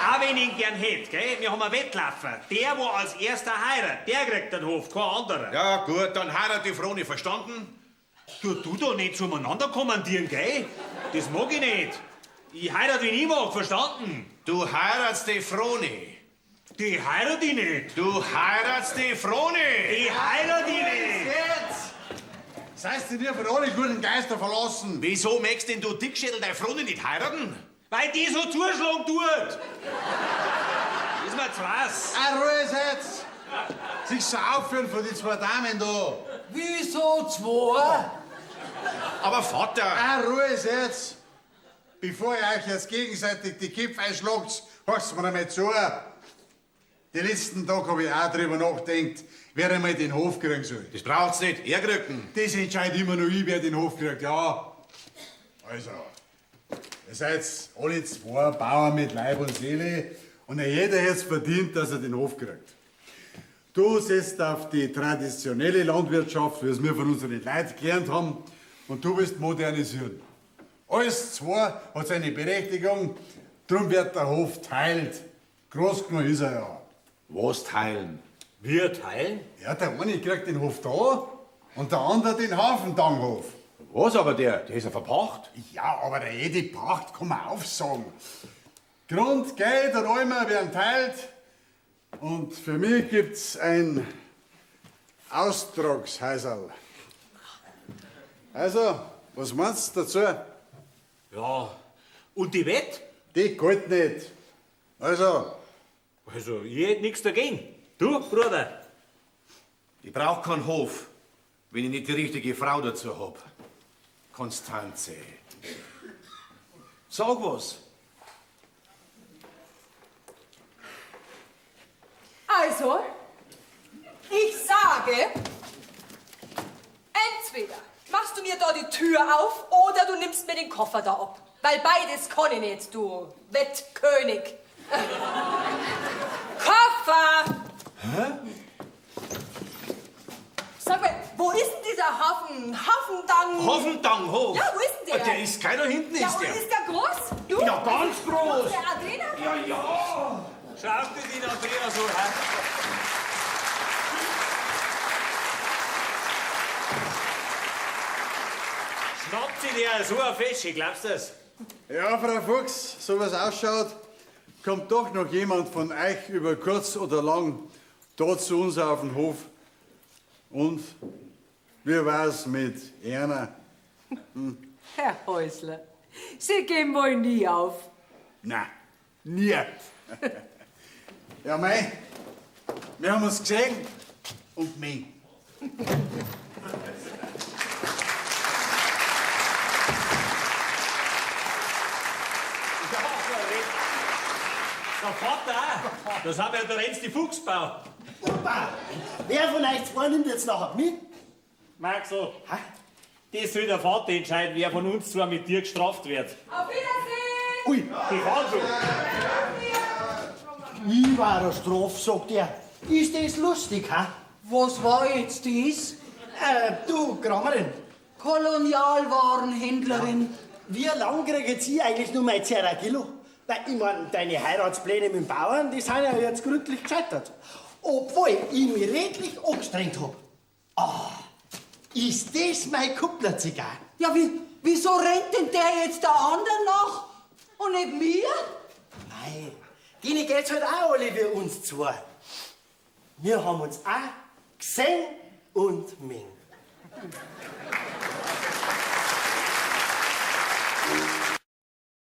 Auch wenn ich ihn gern hätte, gell? Wir haben einen Wettlaufer. Der, wo als erster heiratet, der kriegt den Hof, kein anderer. Ja, gut, dann heirat die Froni, verstanden? Du da nicht zueinander kommandieren, gell? Das mag ich nicht. Ich heirate, wen ich mag, verstanden? Du heiratst die Froni. Die heirate ich nicht. Du heiratst die Froni. Die heirate ich nicht. Jetzt! Seid ihr von alle guten Geister verlassen? Wieso möchtest denn du Dickschädel deine Froni nicht heiraten? Weil die so zuschlagen tut. Ist mir zu was. Ah, Ruhe ist jetzt! Sich so aufführen von die zwei Damen da! Wieso zwei? Aber Vater... Ah, Ruhe ist jetzt! Bevor ihr euch jetzt gegenseitig die Köpfe einschlagt, horcht's mir einmal zu. Die letzten Tag habe ich auch drüber nachgedacht, wer einmal den Hof kriegen soll. Das braucht's nicht, er kriegt ihn. Das entscheidet immer nur ich, wer den Hof kriegt, ja. Also, ihr seid alle zwei Bauern mit Leib und Seele und jeder hat's verdient, dass er den Hof kriegt. Du setzt auf die traditionelle Landwirtschaft, wie es wir von unseren Leuten gelernt haben, und du willst modernisieren. Alles zwei hat seine Berechtigung, drum wird der Hof teilt. Groß genug ist er ja. Was teilen? Wir teilen? Ja, der eine kriegt den Hof da und der andere den Hafendanghof. Was aber der? Der ist ja verpacht. Ja, aber der jede Pacht kann man aufsagen. Grund, Geld und Eimer werden teilt. Und für mich gibt's ein Austragshäuserl. Also, was meinst du dazu? Ja, und die Wett? Die geht nicht. Also. Also, ich hätt nix dagegen. Du, Bruder? Ich brauch keinen Hof, wenn ich nicht die richtige Frau dazu hab. Konstanze. Sag was. Also, ich sage, entweder machst du mir da die Tür auf oder du nimmst mir den Koffer da ab. Weil beides kann ich nicht, du Wettkönig. Koffer! Hä? Sag mal, wo ist denn dieser Hafen? Hafendang? Hafendanghof? Ja, wo ist denn der? Der ist keiner hinten, ja, ist und der. ist der groß? Du? Ja, ganz groß. Der Adrena? Ja, ja. Schaust du den Andreas so an? Schnappt sich der so eine Fesche, glaubst du das? Ja, Frau Fuchs, so was ausschaut, kommt doch noch jemand von euch über kurz oder lang da zu uns auf den Hof. Und wie war's mit Erna? Hm? Herr Häusler, Sie geben wohl nie auf. Na, nie. Ja, mei, wir haben uns gesehen und mich. Der Vater auch. Das haben ja der Renz die Fuchsbau. Opa, wer von euch zwei nimmt jetzt nachher mit? Maxl, das soll der Vater entscheiden, wer von uns zwei mit dir gestraft wird. Auf Wiedersehen! Ui, Die fahren schon. Ich war eine Strafe, sagt er. Ist das lustig, ha? Was war jetzt das? Du, Kramerin. Kolonialwarenhändlerin. Wie lang kriegen Sie eigentlich nur mein Zeragillo? Weil, ich mein, deine Heiratspläne mit dem Bauern, die sind ja jetzt gründlich gescheitert. Obwohl ich mich redlich angestrengt hab. Ah, ist das mein Kupplerzigarre? Ja, wieso rennt denn der jetzt der anderen nach und nicht mir? Mei, denen geht's halt auch alle wie uns zwei. Wir haben uns auch gesehen und mengt.